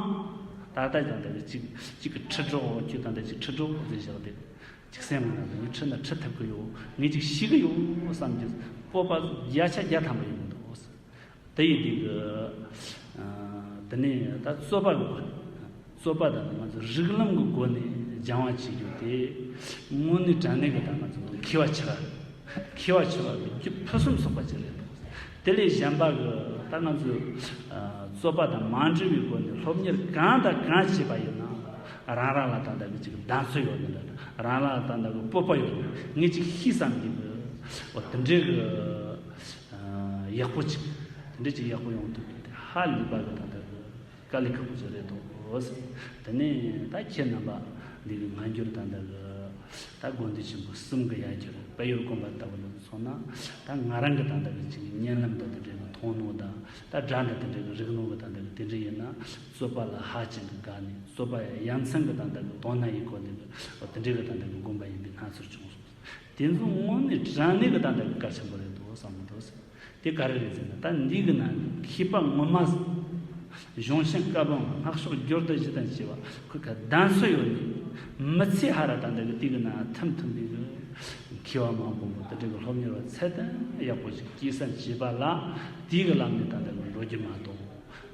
ད་ལྟ་ད་ལྟ་གི་གཅིག་གཅིག་གི་ཁྲིད་རོགས། ཁྱོད་ད་ལྟ་གཅིག་ཁྲིད་རོགས་ཟེར་བཞག་དེ། གཅིག་སེམས་ནང་དུ་ངས་ཁྲིད་ན་ཁྲིད་ཐུབ་ཀྱི་ཡོད། ངས་གཅིག་ཤེས་ཀྱི་ཡོད་བསམ་གྱི་སྤོབས་པ་བརྒྱ་ཆ་བརྒྱ་ཐམ་པ་ཡོང་གི་འདུག། དེ་ཡིན་དུས་ཀྱི། དེ་ནས་ད་རྩོད་པ་གི་སྒོ་ནས། རྩོད་པ་དང་ང་ཚོ་རིགས་ལམ་གྱི་སྒོ་ནས་སྦྱང་བ་བྱེད་རྒྱུ་དེ་དངོས་གནས་དྲང་གནས་ཀྱི་ད་ང་ཚོ་མཁས་པ་ཆེ་བ། མཁས་པ་ཆེ་བ་གི་རྒྱུ་ཕུན་སུམ་ཚོགས་པ་ཅིག་རེད་འདུག། དེ་ལས་གཞན་པ་གི་ད་ང་ཚོས་རྩོད་པ་དང་མ་འབྲེལ་བའི་སྒོ་ནས་སློབ་གཉེར་གང་དང་གང་བྱས་པ་ཡིན་ན། རང་རང་ལ་ད་ལྟ་གི་ཅིག་གདེང་ཚོད་ཡོད་ནི་རེད། རང་ལ་ད་ལྟ་གི་སྤོབས་པ་ཡོད་ནི། ངས་ཅིག་ཤེས་བསམ་གྱི་གི་འོ་དེ་འདྲའི་གི་ཡག་པོ་ཅིག། དེ་འདྲའི་ཅིག་ཡག་པོ་ཡོང་ཐུབ་རྒྱུ་དེ་ཧ་ལས་པ་གི་ད་ལྟ་གི་དཀའ་ལས་ཁག་པོ་ཅིག་རེད་འདུག། དེ་ནས་ད་ཁྱེད་རྣམ་པ་འདི་གི་སྔ་འགྱུར་ད་ལྟ་གི་ད་དགོན་སྡེ་ཆེན་པོ་གསུམ་གི་ཡར་རྒྱས་དཔལ་ཡུལ་དགོན་པ་ལྟ་བུ་ལ་སོང་ན། ད་ང་རང་གི་ད་ལྟ་གི་ཅིག་བརྙན་ལམ་དང་དེ་འདྲའི་གི་མཐོང་ནོ་དང་། ད་སྒྲ་འདི་དེ་འདྲའི་གི་རིག་ནོ་གི་ད་ལྟ་གི་དེ་འདྲ་ཡིན་ན། རྩོད་པ་ལ་ཧ་ཅང་གི་དགའ་ནས། རྩོད་པ་ཡ་ཡ་མཚན་གི་ད་ལྟ་གི་དོ་སྣང་ཡེད་གོ་ནས་གི་དེ་འདྲའི་གི་ད་ལྟ་གི་དགོན་པ་ཡིན་པའི་སྣང་ཚུལ་བྱུང་སོང་། དེ་ཚོ་དངོས་གནས་དྲང་གནས་གི་ད་ལྟ་གི་གལ་ཆེན་པོ་རེད་འདུག་བསམ་གི་འདུག། དེ་ག་རེ་རེད་ཟེར་ན། ད་འདི་གི་ནང་མཁས་པ་ངོ་མ། གཞུང་ཆེན་བཀའ་འབུམ་སྔགས་ཤོག་བསྒྱུར་དུ་བཞི་དང་བཅས་པ་ཁོ་ག་གདན་སུ་ཡོད་ནི་མི་ཚེ་ཧ་ར་དང་འདི་གི་དེ་གི་ན་ཐིམ་ཐིམ་པའི་གི་མཁས་པ་མང་པོ་མོ་དེ་འདྲ་གི་སློབ་གཉེར་བ་ཚད་ལྡན་ཡག་པོ་ཞིག་སྐྱེས་སར་བྱས་པ་ལ་དེ་གི་ལམ་ནས་ད་ལྟ་གི་འགྲོ་རྒྱུ་མ་གཏོགས།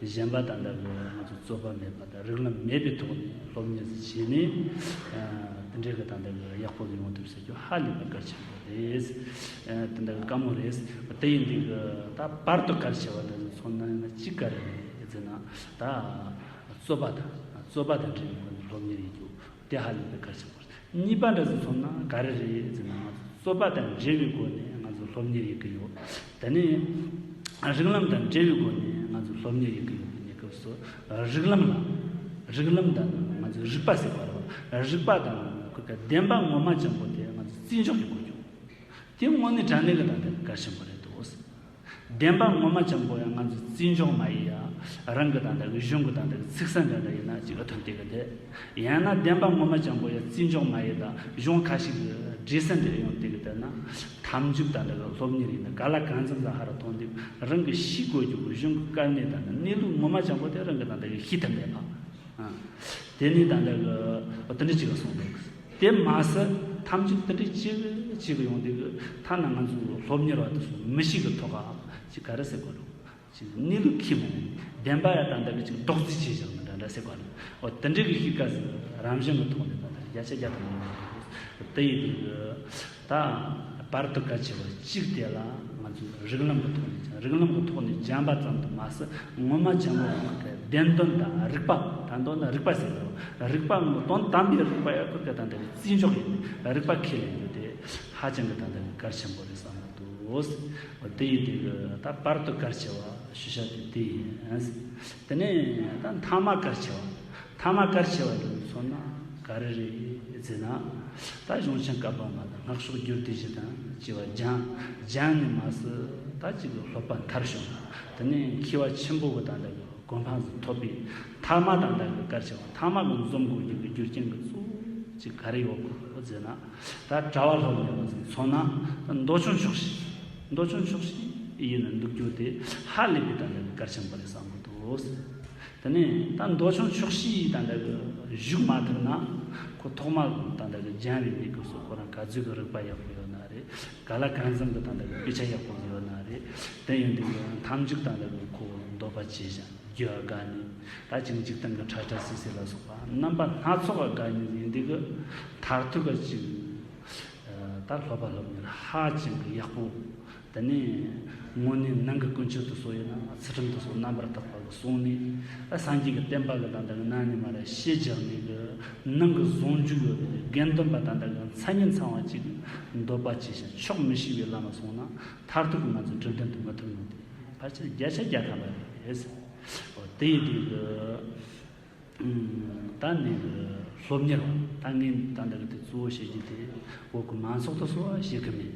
གཞན་པ་དང་འདྲ་གི་ང་ཚོ་རྩོད་པ་མེད་པ་དང་རིགས་ལམ་མེད་པའི་ཐོག་ནས་སློབ་གཉེར་བྱས་ནས་དེ་འདྲའི་གི་དང་འདྲ་གི་ཡག་པོ་ཡོང་ཐུབ་ཟེར་རྒྱུ་ཧ་ལས་པ་གལ་ཆེན་པོ་རེད། དེ་འདྲ་གི་དཀའ་མོ་རེད། དེ་ཡིན་དུས་གི་ད་བར་དུ་གལ་ཆེ་བ་འདི་ཚོ་མཚོན་ན་ཡང་ན་གཅིག་ག་རེ་རེད་ཟེར་ན། ད་རྩོད་པ་དང་རྩོད་པ་དང་འབྲེལ་བའི་སློབ་གཉེར་ཡིན་རྒྱུ། དེ་ཧ་ལས་པའི་གལ་ཆེན་པོ་རེད། གཉིས་པ་འདྲ་ཟིག་མཚོན་ན་ག་རེ་རེད་ཟེར་ན། ང་ཚོ་རྩོད་པ་དང་འབྲེལ་བའི་སྒོ་ནས་ང་ཚོ་སློབ་གཉེར་ཡེད་གི་ཡོད། དེ་ནས་རིགས་ལམ་དང་འབྲེལ་བའི་སྒོ་ནས་ང་ཚོ་སློབ་གཉེར་ཡེད་གི་ཡོད་པའི་གནས་སྐབས་སུ། རིགས་ལམ་ལ་རིགས་ལམ་དང་ང་ཚོ་རིག་པ་ཟེར་བ་རེད་བ། རིག་པ་དང་ཁོ་ག་བདེན་པ་ངོ་མ་ཅན་པོ་དེ་ང་ཚོ་རྩིས་འཇོག་གི་དགོས་རྒྱུ། དེ་དངོས་གནས་དྲང་གནས་ཀྱི་དང་དེ་གལ་ཆེན་པོ་རེད་འདུག། བདེན་པ་ངོ་མ་ཅན་པོ་ཡང་ང་ཚོས་རྩིས་འཇོག་མ་ཡེད་ཡ། རང་གི་དང་འདྲ་གི་གཞུང་གི་དང་འདྲ་གི་ཚིག་གསལ་འདྲ་འདྲ་ཡིན་ན་ཅིག་ཨ་ཐོན་དེ་གི་དེ། ཡང་ན་བདེན་པ་ངོ་མ་ཅན་པོ་ཡང་རྩིས་འཇོག་མ་ཡེད་ད་གཞུང་ཁ་ཤས་ཀྱི་འགྲེལ་ཟིན་དེ་ཡོང་དེ་གི་དེ་ན། ཐམས་ཅད་དང་འདྲ་གི་སློབ་གཉེར་ཡིན་ན་ག་ལ་གང་འཚམ་ཙམ་ཧ་ར་ཐོན་དེ། རང་གི་ཤེས་དགོས་རྒྱུ་གི་གཞུང་གི་དཀའ་གནད་དང་འདྲ་གནས་ལུགས་ངོ་མ་ཅན་པོ་དེ་རང་གི་དང་འདྲ་གི་ཤེས་ཐུབ་མེད་པ། ཨ། དེ་ནས་ད་ལྟ་གི་དེ་འདྲ་ཅིག་གསུངས་འདུག། དེ་མ་ཟད་ཐམས་ཅད་དེ་འདྲ་ཅིག་ཅིག་ཡོང་དུས་ཐ་ན་ང་ཚོ་སློབ་གཉེར་བ་དེ་ཚོ་མི་ཤེས་ཀྱི་ཐོག་ག་ཅིག་ག་རེ་ཟེར་དགོས་རུང་། ཅིག་གནས་ལུགས་ཁས་མི་ལེན། བདེན་པ་ཡ་ད་ལྟ་གི་ཅིག་རྡོག་རྫིས་བྱས་བཞག་ནི་འདྲ་འདྲ་ཟེར་དགོས་རུང་། འོ་དེ་འདྲ་གི་ཤི་ཀ་ཟེར་རང་བཞིན་གྱི་ཐོག་ནས་ད་ལྟ་བརྒྱ་ཆ་བརྒྱ་དང་མ་ཡིན་པ་དེ་ཡིན་དུས་གི། ད་བར་དུ་གལ་ཆེ་བ་གཅིག་དེ་ལ་ང་ཚོས་རིགས་ལམ་གྱི་ཐོག་ནས་སྦྱང་། རིགས་ལམ་གྱི་ཐོག་ནས་སྦྱངས་པ་ཙམ་དུ་མ་ཟད་ངོ་མ་ཅན་པོ་ཁོ་གི་བདེན་དོན་དང་རིག་པ། ད་མདོར་ན་རིག་པ་ཟེར་གི་རེད། རིག་པ་ངོ་དོན་དམ་པའི་རིག་པ་ཡང་ཁོ་གི་ད་ལྟ་གི་རྩིས་འཇོག་ཡིན། རིག་པ་ཁས་ལེན་རྒྱུ་དེ་ཧ་ཅང་གི་ད་ལྟ་གི་གལ་ཆེན་པོ་རེད་བསམ་གི་འདུག། འོ་དེ་ཡིན་དུས་གི་ད་བར་དུ་གལ་ཆེ་བ་ཞུ་བྱ་དེ་དེ་ཡིན། དེ་ནས་ད་མཐའ་མ་གལ་ཆེ་བ། མཐའ་མ་གལ་ཆེ་བ་དེ་མཚོན་ན་ག་རེ་རེད་ཟེར་ན། ད་གཞུང་ཆེན་བཀའ་འབུམ་པ་དང་སྔགས་ཤོག་བསྒྱུར་ཏེ་བཞི་དང་བཅས་པ་སྦྱངས། སྦྱངས་ནས་མ་ཟད་ད་ཅིག་གི་སློབ་པ་མཐར་ཕྱིན། དེ་ནས་མཁས་པ་ཆེན་པོ་གི་ད་ལྟ་གི་གོ་འཕང་ཟིག་ཐོབ་པའི་མཐའ་མ་དང་ད་གི་གལ་ཆེ་བ་མཐའ་མ་གི་འཛོམས་དགོས་རྒྱུ་གི་རྒྱུ་རྐྱེན་གི་གཙོ་བོ་ཅིག་ག་རེ་ཡོད་གི་ཟེར་ན། ད་གྲྭ་བ་སློབ་གཉེར་བ་ཟིག་མཚོན་ན་མདོ་ཆུང་ཕྱོགས་བཞི། མདོ་ཆུང་ཕྱོགས་བཞི་ཡིན་ན་འདུག་རྒྱུ་དེ་ཧ་ལས་པའི་ད་ལྟ་གི་གལ་ཆེན་པོ་རེད་བསམ་གི་འདུག། དེ་ནས་ད་མདོ་ཆུང་ཕྱོགས་བཞི་ཡི་ད་ལྟ་གི་བཞུགས་མ་ཐུབ་ན། ཁོ་ཐོག་མ་ད་ལྟ་གི་སྦྱངས་པའི་མི་གི་སོ་ཁོ་རང་ག་ཚོད་གི་རིག་པ་ཡག་པོ་ཡོད་ན་རེད། ག་ལ་གང་འཚམ་གི་ད་ལྟ་གི་དཔེ་ཆ་ཡག་པོ་ཡོད་ན་རེད། དེ་ཡིན་དུས་གི་ཐམས་ཅད་ད་ལྟ་གི་ཁོ་འདོད་པ་ཆེ་ཞིང་རྒྱུ་དགའ་ནི། ད་ཅིག་འཇིག་རྟེན་གི་ཁྲ་ཁྲ་སིལ་སིལ་ལ་སོགས་པ་རྣམ་པ་སྣ་ཚོགས་ག་དགའ་ནི་ཡིན་དུས་གི་མཐར་ཐུག་གི་ཅིག་ད་སློབ་པ་སློབ་གཉེར་ཧ་ཅང་གི་ཡག་པོ། དེ་ནས་དངོས་གནས་ནང་གི་ཀུན་སྤྱོད་དུ་སོགས་ཡིན་ན་ཚུལ་ཁྲིམས་དུ་སོགས་རྣམ་པར་དག་པ་གི་སྲུང་ནས། ད་སངས་རྒྱས་ཀྱི་བསྟན་པ་གི་ད་ལྟ་གི་ནང་ནས་མ་རེད་ཤེས་རྒྱག་ནས་གི་ནང་གི་ཟུང་འཇུག་ཡོད་པའི་དགེ་འདུན་པ་ད་ལྟ་གི་མཚན་ཉིད་ཚང་བ་ཅིག་འདོད་པ་ཆེ་ཞིང་ཕྱོགས་མི་ཤེས་པའི་ལམ་ལ་སོང་ན་མཐར་ཐུག་གི་ང་ཚོ་གྲུབ་དོན་དུ་མི་ཐུབ་ནོ་དེ་ཕལ་ཆེར་བརྒྱ་ཆ་བརྒྱ་ཐམ་པ་རེད། འོ་དེ་ཡིན་དུས་གི། ད་ནི་སློབ་གཉེར་བ་ད་ངས་ད་འདི་གི་དེ་གཙོ་བོ་བཤད་རྒྱུ་དེ་བོད་ཀྱི་མང་ཚོགས་དུ་སོགས་བཤད་གི་མེད།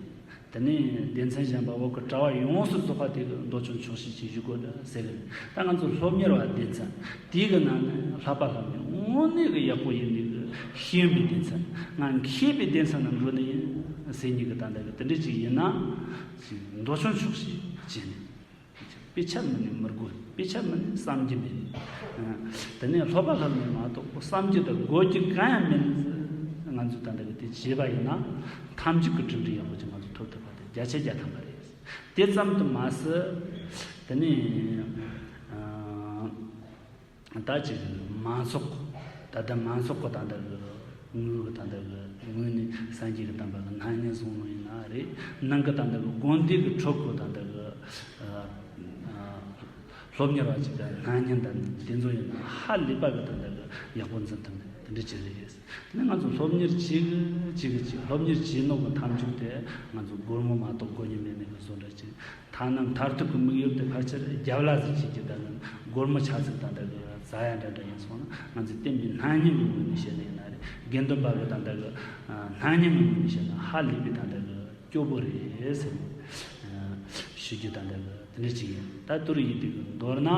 དེ་ནས་སྡེ་ཚན་གཞན་པ་བོད་ཀྱི་གྲྭ་བ་ཡོངས་སུ་རྫོགས་པ་དེ་གི་མདོ་ཆུང་ཕྱོགས་བཞི་ཅིག་བཞུགས་དགོས་ཟེར་གི་རེད། ད་ང་ཚོ་སློབ་གཉེར་བ་སྡེ་ཚན་དེའི་གི་ནང་ནས་བསླབ་པ་ལྷབ་ནས་དངོས་གནས་གི་ཡག་པོ་ཡིན་ནི་གི་ཤེས་ཡོན་པའི་སྡེ་ཚན་ང་མཁས་པའི་སྡེ་ཚན་ནང་འགྲོ་ནི་ཡིན་ཟེར་ནི་གི་ད་འདི་གི་དེ་འདྲ་ཅིག་ཡིན་ན་ཅིག་མདོ་ཆུང་ཕྱོགས་བཞི་བྱས་ནས། དཔེ་ཆ་མིན་ནི་མི་དགོས། དཔེ་ཆ་མིན་ནི་བསམ་རྒྱུ་མེད། དེ་ནས་སློབ་པ་ལྷབ་ནས་མ་གཏོགས་བསམ་རྒྱུ་དང་དགོས་རྒྱུ་གང་ཡང་མེད་ནི། ང་ཚོས་ད་ལྟ་གི་དེ་བྱས་པ་ཡིན་ན་ཐམས་ཅད་ཀྱི་གྲུབ་འབྲས་ཡག་པོ་ཅིག་ང་ཚོ་ཐོབ་ཐུབ་པ་དེ་བརྒྱ་ཆ་བརྒྱ་ཐམ་པ་རེད། དེ་ཙམ་དུ་མ་ཟད། དེ་ནས་ད་ཅིག་མང་ཚོགས་ད་ལྟ་མང་ཚོགས་ཀྱི་ད་ལྟ་གི་དངོས་ཀྱི་ད་ལྟ་གི་ངོས་ནས་སངས་རྒྱས་ཀྱི་བསྟན་པ་གི་སྣང་བརྙན་བཟུང་ནོ་ཡིན་ན་རེད། ནང་གི་ད་ལྟ་གི་དགོན་སྡེ་གི་ཁྲོད་ཀྱི་ད་ལྟ་གི་སློབ་གཉེར་བ་ཅིག་གི་སྣང་བརྙན་དང་དེ་ཚོ་ཡིན་ན་ཧ་ལས་པ་གི་ད་ལྟ་གི་ཡག་པོ་འཛིན་ཐུབ་ནི་དེ་འདྲ་ཅིག་རེད། དེ་ནས་ང་ཚོ་སློབ་གཉེར་བྱེད་གི་བྱེད་གི་བྱེད་སློབ་གཉེར་བྱེད་ནོ་གི་ཐམས་ཅད་དེ་ང་ཚོ་སྒོར་མོ་མ་གཏོགས་དགོས་ཉེན་མེད་ནི་གི་བཟོ་འདྲ་ཅིག་ཐ་ན་མཐར་ཐུག་གི་དམིགས་ཡུལ་དེ་ཕལ་ཆེར་རྒྱབ་ལ་ཟིག་བྱེད་ཀྱི་ད་ནི་སྒོར་མོ་ཆ་ཚིག་ད་ལྟ་གི་ཟ་ཡ་འདྲ་འདྲ་ཡིན་སོང་ན་ང་ཚོས་བསྟན་པའི་སྣང་བརྙན་གྱི་ངོས་ནས་བཤད་ནི་ཡིན་ན་རེད། དགེ་འདུན་པ་གི་ད་ལྟ་གི་སྣང་བརྙན་གྱི་ངོས་ནས་བཤད་ན་ཧ་ལས་པའི་ད་ལྟ་གི་སྐྱོ་པོ་རེད་ཟེར་ནས་ཞུ་རྒྱུ་ད་ལྟ་གི་དེ་འདྲ་ཅིག་ཡིན། ད་དུ་རུ་ཡིན་དུས་གི་མདོར་ན་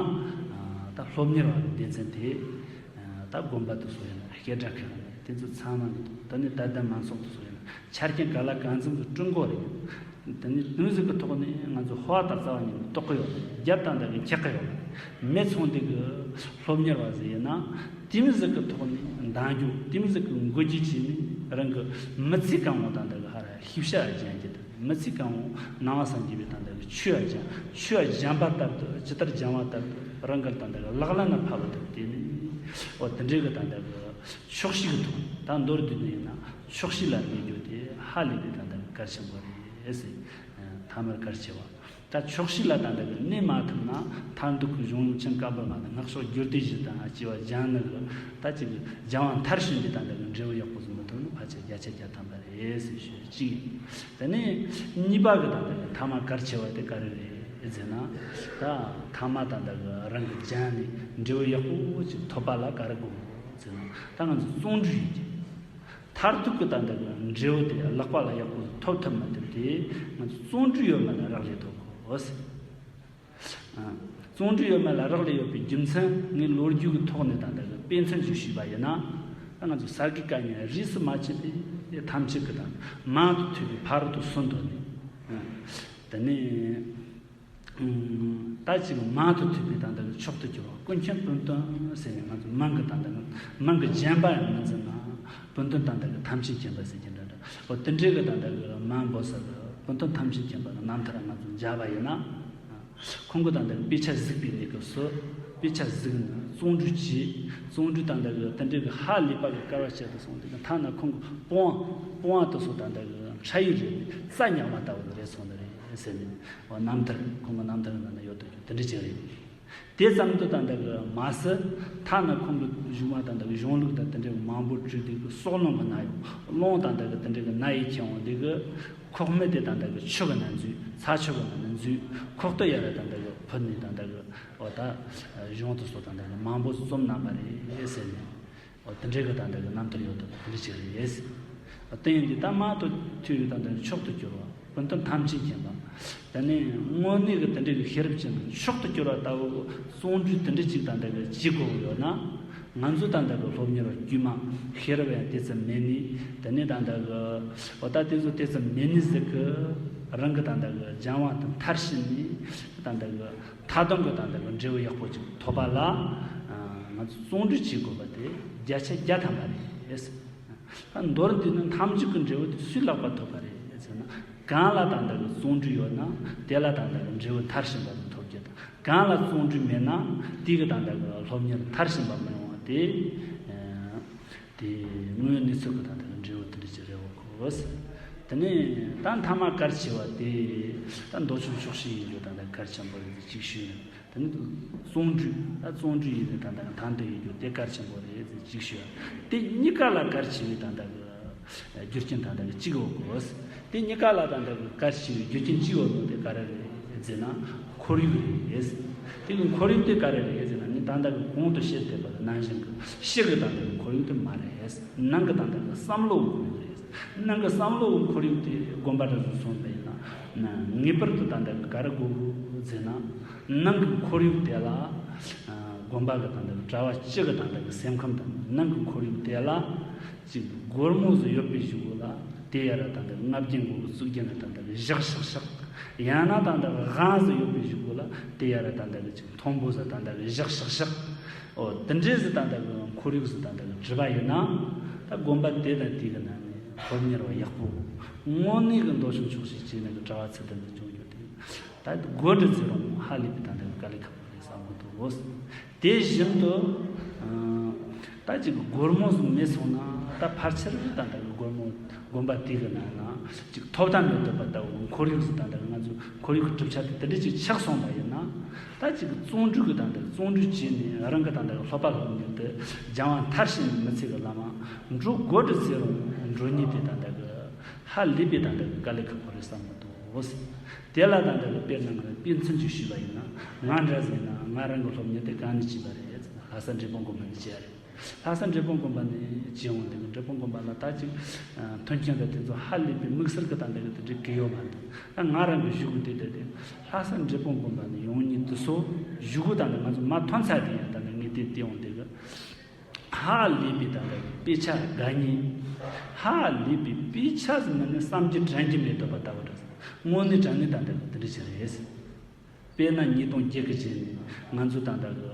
ད་སློབ་གཉེར་བ་གི་སྡེ་ཚན་དེ་ད་དགོན་པ་དུ་སོགས་ཡིན་ན་སྐད་གྲགས་ཁེལ་བ་དེ་ཚོ་ཚང་མ་གི་ད་ནི་ད་ལྟ་མང་ཚོགས་དུ་སོགས་ཡིན་ན་ཆ་རྐྱེན་ག་ལ་གང་འཚམ་གི་བསྐྲུན་དགོས་རེད། དེ་ནི་དོན་ཟིག་གི་ཐོག་ནས་ང་ཚོ་ཧོ་བ་དང་རྩ་བ་ཉིད་ནས་རྟོགས་གི་ཡོད་རེད། རྒྱབ་དང་འདྲ་གི་འཁྱེར་གི་ཡོད་རེད། མི་ཚང་དེ་གི་སློབ་གཉེར་བ་ཟིག་ཡིན་ན། དེ་མི་ཟིག་གི་ཐོག་ནས་འདང་རྒྱུ། དེ་མི་ཟིག་གི་འགུལ་སྐྱོད་བྱས་ནས་རང་གི་མི་ཚེ་གང་བོ་དང་དེ་གི་ཧ་ར་ཤེས་བྱ་སྦྱང་རྒྱུ་དང་། མི་ཚེ་གང་བོ་ནང་པ་སངས་རྒྱས་པའི་དང་དེ་གི་ཆོས་སྦྱང་། ཆོས་སྦྱང་པ་ལྟར་དུ་ཇི་ལྟར་སྦྱང་བ་ལྟར་དུ་རང་གི་དང་དེ་གི་ལག་ལེན་ལ་ཕབ་པ་དང་། དེ་ནས་འོ་དེ་འདྲའི་གི་དང་དེ་གི་ཆོག་ཤེས་ཀྱི་ཐོག་ནས། ད་མདོར་བསྡུས་ནས་ཡིན་ན་ཆོག་ཤེས་ལ་གནས་རྒྱུ་དེ་ཧ་ལས་པའི་དང་དེ་གི་གལ་ཆེན་པོ་རེད་ཟེར། ཐ་མར་གལ་ཆེ་བ། ད་ཆོག་ཤེས་ལ་དང་དེ་གི་གནས་མ་ཐུབ་ན། མཐར་ཐུག་གི་གཞུང་ལུགས་ཆེན་བཀའ་པོད་ལྔ་དང་སྔགས་ཕྱོགས་རྒྱུད་སྡེ་བཞི་དང་བཅས་པ་སྦྱང་ནི་གི། ད་ཅིག་སྦྱང་བ་མཐར་ཕྱིན་པའི་དང་དེ་གི་འབྲས་བུ་ཡག་པོ་ཟིག་མི་ཐོབ་ན་ཕལ་ཆེར་བརྒྱ་ཆ་བརྒྱ་ཐམ་པ་རེད་ཟེར་ཞུ་གཅིག་ཡིན། དེ་ནས་གཉིས་པ་གི་དང་དེ་གི་ཐ་མ་གལ་ཆེ་བ་དེ་ག་རེ་རེད་ཟེར་ན། ད་ཐ་མ་དང་དེ་གི་རང་གི་སྦྱངས་ནས་འབྲས་བུ་ཡག་པོ་ཅིག་ཐོབ་པ་ལ་ག་རེ་དགོས་ཟེར་ན། ད་ང་ཚོ་བརྩོན་འགྲུས་ཡིན་གྱི། མཐར་ཐུག་གི་དང་དེ་གི་འབྲས་བུ་དེ་ལག་པ་ལ་ཡག་པོ་ཐོབ་ཐུབ་མི་ཐུབ་དེ་ང་ཚོ་བརྩོན་འགྲུས་ཡོད་མེད་ལ་རག་ལས་ཐོབ་དགོས། བརྩོན་འགྲུས་ཡོད་མེད་ལ་རག་ལས་ཡོད་པའི་རྒྱུ་མཚན། ངས་ལོ་རྒྱུས་ཀྱི་ཐོག་ནས་དང་དེ་གི་དཔེ་མཚོན་ཅིག་ཞུས་པ་ཡིན་ན། ད་ང་ཚོ་ས་དགེ་བཀའ་རྙིང་རིས་སུ་མ་ཆད་པའི་ཐམས་ཅད་ཀྱི་དང་མང་དུ་ཐོས་པའི་ཕ་རོལ་ཏུ་སུམ་མདོ་ནས། དེ་ནས། ད་ཅིག་མང་དུ་ཐོས་པའི་དང་དེ་གི་མཆོག་ཏུ་གྱུར་པ་ཀུན་མཁྱེན་སྤུན་བསྟན་ཟེར་ནས། ང་ཚོ་མིང་གི་དང་དེ་གི་མིང་གི་རྒྱན་པ་ཡང་མི་འཛིན་ན། སྤུན་བསྟན་དང་དེ་གི་ཐམས་ཅད་མཁྱེན་པ་ཟེར་གྱི་འདྲ་འདྲ། འོ་དེ་འདྲའི་གི་དང་དེ་གི་མིང་འབོད་ས་གི་སྤུན་བསྟན་ཐམས་ཅད་མཁྱེན་པ་གི་རྣམ་ཐར་ང་ཚོ་མཇལ་བ་ཡིན་ན། ཁོང་གི་དང་དེ་གི་དཔེ་ཆ་གཟིགས་པའི་གནས་སྐབས་སུ། དཔེ་ཆ་གཟིགས་ནས་བརྩོན་འགྲུས་བྱས། བརྩོན་འགྲུས་དང་དེ་གི་དེ་འདྲའི་གི་ཧ་ལས་པ་གི་སྐལ་བ་བྱས་ཏེ་སོང་དེ་གི་ཐ་ན་ཁོང་གི་སྤོང་བ་སྤོང་བ་དེ་སོགས་དང་དེ་གི་ཁྲ་ཡི་རེད། རྩྭ་ཉག་མ་ལྟ་བུ་རེད་སོང་ནི་རེད་ཟེར་ནས། འོ་རྣམ་ཐར། ཁོང་གི་རྣམ་ཐར་ནང་ན་ཡོད་དོ། དེ་འདྲ་ཅིག་རེད། དེ་ཙམ་དུ་དང་དེ་གི་མ་ཟད། ཐ་ན་ཁོང་གི་བཞུགས་མ་དང་དེ་གི་གཞུང་ལུགས་དང་དེ་འདྲའི་མང་པོ་བྲིས། དེ་གི་སྲོག་རླུང་གི་ནད་ཡོད། རླུང་དང་དེ་གི་དེ་འདྲའི་གི་ནད་ཡིས་ཁྱེར་འོང་དེ་གི་ཁོག་སྨད་དེ་དང་དེ་གི་ཆུ་གི་ནང་འཛུལ། ཚྭ་ཆུ་གི་ནང་ན་འཛུལ། ཁོག་སྟོད་ཡར་ར་དང་དེ་གི་ཕུད་ནས་དང་དེ་གི་འོ་ད་གཞུང་དེ་སོགས་དང་དེ་གི་མང་པོ་རྩོམ་གནང་བ་རེད་ཟེར་ནས། འོ་དེ་འདྲའི་གི་དང་དེ་གི་རྣམ་ཐར་ཡོད་དོ། དེ་འདྲ་ཅིག་རེད། དེ་ཡིན་དུས་ད་མང་དུ་ཐོས་པའི་དང་དེ་གི་མཆོག་ཏུ་གྱུར་པ་སྤུན་བསྟན་ཐམས་ཅད་མཁྱེན་པ། དེ་ནས་དངོས་གནས་གི་དེ་འདྲའི་གི་ཤེས་རབ་ཅན་གི་མཆོག་ཏུ་གྱུར་པ་ལྟ་བུ་བརྩོན་འགྲུས་དེ་འདྲ་ཅིག་དང་དེ་གི་བྱེད་དགོས་ཡོད་ན། ང་ཚོ་དང་དེ་གི་སློབ་གཉེར་བ་དཀྱུས་མ་ཤེས་རབ་ཡང་དེ་ཙམ་མེད་ནི། དེ་ནས་དང་དེ་གི་འོ་ད་དེ་ཚོ་དེ་ཙམ་མེད་ནི་ཟིག་གི་རང་གི་དང་དེ་གི་སྦྱང་བ་དང་མཐར་ཕྱིན་ནི་དང་དེ་གི་མཐའ་སྡོམ་གི་དང་དེ་གི་འབྲས་བུ་ཡག་པོ་ཅིག་ཐོབ་པ་ལ། ང་ཚོ་བརྩོན་འགྲུས་བྱེད་དགོས་པ་དེ་བརྒྱ་ཆ་བརྒྱ་ཐམ་པ་རེད། ད་མདོར་བསྡུས་ན་ཐམས་ཅད་ཀྱི་འབྲས་བུ་དེ་སུའི་ལག་པ་ཐོབ་པ་རེད་ཟེར་ན། གང་ལ་དང་དེ་གི་བརྩོན་འགྲུས་ཡོད་ན་དེ་ལ་དང་དེ་གི་འབྲས་བུ་མཐར་ཕྱིན་པ་དེ་ཐོབ་རྒྱུ་དང་། གང་ལ་བརྩོན་འགྲུས་མེད་ན་དེ་གི་དང་དེ་གི་སློབ་གཉེར་མཐར་ཕྱིན་པ་མི་ཡོང་བ་དེ། དེ་དངོས་ཡོད་གནས་ཚུལ་གྱི་དང་དེ་གི་འབྲས་བུ་དེ་འདྲ་ཅིག་རེད་བ་གོ། དེ་ནས་ད་མཐའ་མ་གལ་ཆེ་བ་དེ་ད་མདོ་ཆུང་ཆོག་ཤེས་ཡིན་རྒྱུ་དང་དེ་གལ་ཆེན་པོ་རེད་ཅིག་ཞུས་ནས། དེ་ནས་བརྩོན་འགྲུས། ད་བརྩོན་འགྲུས་ཡིན་ནས་དང་དེ་གི་དང་དེ་ཡིན་རྒྱུ་དེ་གལ་ཆེན་པོ་རེད་ཅིག་ཞུས། དེ་གཉིས་ཀ་ལ་གལ་ཆེ་བའི་དང་དེ་གི་རྒྱུ་རྐྱེན་དང་དེ་གི་གཅིག་བ་གོ། དེ་གཉིས་ཀ་ལ་དང་དེ་གི་གལ་ཆེ་བའི་རྒྱུ་རྐྱེན་གཅིག་བ་གོ་དེ་ག་རེ་རེད་ཟེར་ན། ཁོར་ཡུག་རེད། དེ་གི་ཁོར་ཡུག་དེ་ག་རེ་རེད་ཟེར་ན། ནི་ད་ལྟ་གི་གོང་དུ་བཤད་བསྡད་པ་ནང་བཞིན་གི་ཕྱི་གི་ད་ལྟ་གི་ཁོར་ཡུག་དེ་མ་རེད། ནང་གི་ད་ལྟ་གི་བསམ་བློ་གི་ཁོར་ཡུག་རེད། ནང་གི་བསམ་བློ་གི་ཁོར་ཡུག་དེ་དགོན་པ་འདྲ་བཟོ་སོང་བས་ན། ངེས་པར་དུ་ད་ལྟ་གི་ག་རེ་དགོས་གི་ཟེར་ན། ནང་གི་ཁོར་ཡུག་དེ་ལ། དགོན་པ་གི་ད་ལྟ་གི་གྲྭ་བ་སྤྱི་གི་ད་ལྟ་གི་སེམས་ཁམས་དང་ནང་གི་ཁོར་ཡུག་དེ་ལ། ཅིག་སྒོར་མོ་ཟིག་ཡོད་པའི་གཞུག་གུ་ལ་དེ་ཡ་ར་ད་ལྟ་ལྔ་བརྒྱ་མགོ་གི་གཙུག་རྒྱན་ལ་ད་ལྟ་བཞག་ཤག་ཤག། ཡང་ན་ད་ལྟ་དབང་ཟིག་ཡོད་པའི་གཞུག་གུ་ལ་དེ་ཡ་ར་ད་ལྟ་ཅིག་མཐོན་པོ་ཟིག་ད་ལྟ་བཞག་ཤག་ཤག། ཨོ་དེ་འདྲས་ཟིག་ད་ལྟ་གི་ཁོར་ཡུག་ཟིག་ད་ལྟ་གི་གྲུབ་པ་ཡིན་ན། ད་དགོན་པ་དེ་དང་དེ་གི་ནང་ནས་སློབ་གཉེར་བ་ཡག་པོ། དངོས་གནས་གི་མདོ་ཆུང་ཆོག་ཤེས་བྱས་ནས་གི་གྲྭ་བ་ཚུལ་ལྡན་དུ་བྱུང་རྒྱུ་དེ། ད་དགོད་བྲོ་ཟེར་རུང་ཧ་ལས་པའི་ད་ལྟ་གི་དཀའ་ལས་ཁག་པོ་རེད་བསམ་གི་འདུག། དེ་བཞིན་དུ། ཨ། ད་ཅིག་སྒོར་མོ་ཟིག་མེད་སོང་ན་ད་ཕལ་ཆེར་ད་ལྟ་གི་སྒོར་མོ་དགོན་པ་དེ་གི་ནང་ན་ཅིག་ཐོབ་ཐང་མེད་ཐུབ་པ་ལྟ་བུ། ཁོར་ཡུག་ཟིག་ད་ལྟ་གི་ང་ཚོ་ཁོར་ཡུག་གི་གྲུབ་ཆ་དེ་དེ་འདྲ་ཅིག་ཆགས་སོང་བ་ཡིན་ན། ད་ཅིག་བརྩོན་འགྲུས་གི་ད་ལྟ་བརྩོན་འགྲུས་བྱས་ནས་རང་གི་ད་ལྟ་གི་སློབ་པ་སློབ་གཉེར་དེ་སྦྱང་བ་མཐར་ཕྱིན་མི་ཚེ་གི་བླ་མ་འགྲོ་དགོས་འདྲ་ཟེར་རུང་འགྲོ་ཉིད་དེ་ད་ལྟ་གི་ཧ་ལས་པའི་ད་ལྟ་གི་དཀའ་ལས་ཁག་པོ་རེད་བསམ་གི་འདུག། དེ་ལ་ད་ལྟ་གི་དཔེར་ན་ང་ལ་དཔེ་མཚོན་ཅིག་ཞུས་པ་ཡིན་ན། ང་འདྲ་ཟིག་ཡིན་ན་ང་རང་གི་སློབ་གཉེར་དེ་གང་ནས་བྱས་པ་རེད། ལྷ་ས་འབྲས་སྤུངས་དགོན་པ་ནས་བྱས་རེད། ལྷ་ས་འབྲས་སྤུངས་དགོན་པ་ནས་བྱས་འོང་དེ་གི་འབྲས་སྤུངས་དགོན་པ་ལ་ད་ཅིག་མཐུན་རྐྱེན་དང་དེ་ཚོ་ཧ་ལས་པའི་དམིགས་བསལ་གི་ད་ལྟ་གི་དེ་འདྲའི་གི་ཡོད་མ་འདུག། ད་ང་རང་གི་གཞུག་གུ་དེ་དེ་དེ་ལྷ་ས་འབྲས་སྤུངས་དགོན་པ་ནས་ཡོང་མཁན་དེ་ཚོ་གཞུག་གུ་ད་ལྟ་ང་ཚོ་མ་ཐོན་ཚར་དེ་ཡང་ད་ལྟ་ངས་དེ་བལྟས་འོང་དེ་གི། ཧ་ལས་པའི་ད་ལྟ་དཔེ་ཆ་དགའ་མཁན། ཧ་ལས་པའི་དཔེ་ཆ་ཟིག་མིན་ན་བསམ་རྒྱུ་དྲན་རྒྱུ་མེད་འདོད་པ་ལྟ་བུ་འདྲ། དངོས་གནས་དྲང་གནས་ད་ལྟ་དེ་འདྲ་ཞིག་རེད། དཔེར་ན་ཉིས་སྟོང་བརྒྱད་གི་རྗེས་ནས་ང་ཚོ་ད་ལྟ་གི་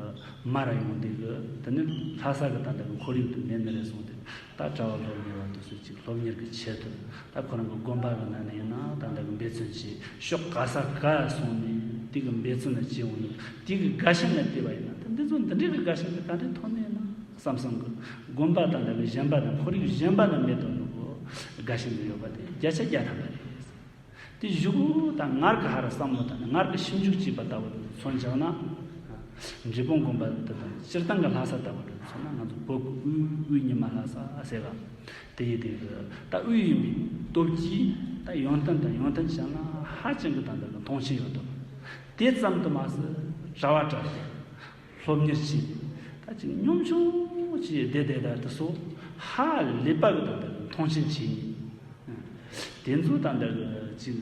མར་ཡོང་དུས་གི་དེ་ནི་ལྷ་ས་གི་ད་ལྟ་གི་ཁོར་ཡུག་དེ་མེད་ནི་རེད་སོང་སྟེ། ད་གྲྭ་བ་སློབ་གཉེར་བ་དེ་ཚོ་ཅིག་སློབ་གཉེར་གྱི་ཆེད་དུ་ད་ཁོ་རང་གི་དགོན་པ་གི་ནང་ནས་ཡིན་ན་ད་ལྟ་གི་འབད་བརྩོན་བྱས། ཕྱོགས་ག་ས་ག་སོང་ནས་དེ་གི་འབད་བརྩོན་ལ་བྱས་འོང་ནས་དེ་གི་དགའ་ཞེན་ལ་བལྟས་པ་ཡིན་ན། ད་འདི་ཚོ་འདི་འདྲའི་གི་དགའ་ཞེན་དེ་ག་འདྲའི་ཐོག་ནས་ཡིན་ན་བསམ་བསམ་གི། དགོན་པ་དང་ལྡན་པའི་གཞན་པ་དང་ཁོར་ཡུག་གཞན་པ་ལ་མེད་དོ་ནོ་གི་དགའ་ཞེན་དུ་ཡོད་པ་དེ་བརྒྱ་ཆ་བརྒྱ་ཐམ་པ་རེད། དེ་གཞུག་གུ་ད་ངར་གི་ཧ་ར་བསམ་བློ་དང་ངར་གི་ཞིབ་འཇུག་བྱས་པ་ལྟ་བུ་དེ་མཚོན་བྱས་ན། འབྲས་སྤུངས་དགོན་པ་དེ་དང་སྤྱིར་བཏང་གི་ལྷ་ས་ལྟ་བུ་དེ་མཚོན་ན། ང་ཚོ་བོད་ཀྱི་དབུས་དབུས་ཉི་མ་ལྷ་ས་ཟེར་ག་དེ་ཡིན་དུས་ཀྱི་ད་དབུས་ཡིན་པའི་སྟོབས་ཀྱིས་ད་ཡོན་ཏན་དང་ཡོན་ཏན་ཅན་ལ་ཧ་ཅང་གི་ད་ལྟ་གི་མཐོང་ཆེན་ཡོད་དོ། དེ་ཙམ་དུ་མ་ཟད་གྲྭ་བ་གྲྭ་རྒན་སློབ་གཉེར་བྱས་ད་ཅིག་གཉོམ་ཆུང་ཅིག་བསྡད་བསྡད་ད་དེ་ཚོ་ཧ་ལས་པ་གི་ད་ལྟ་གི་མཐོང་ཆེན་བྱས་ནས། དེ་ཚོ་ད་ལྟ་གི་ཅིག་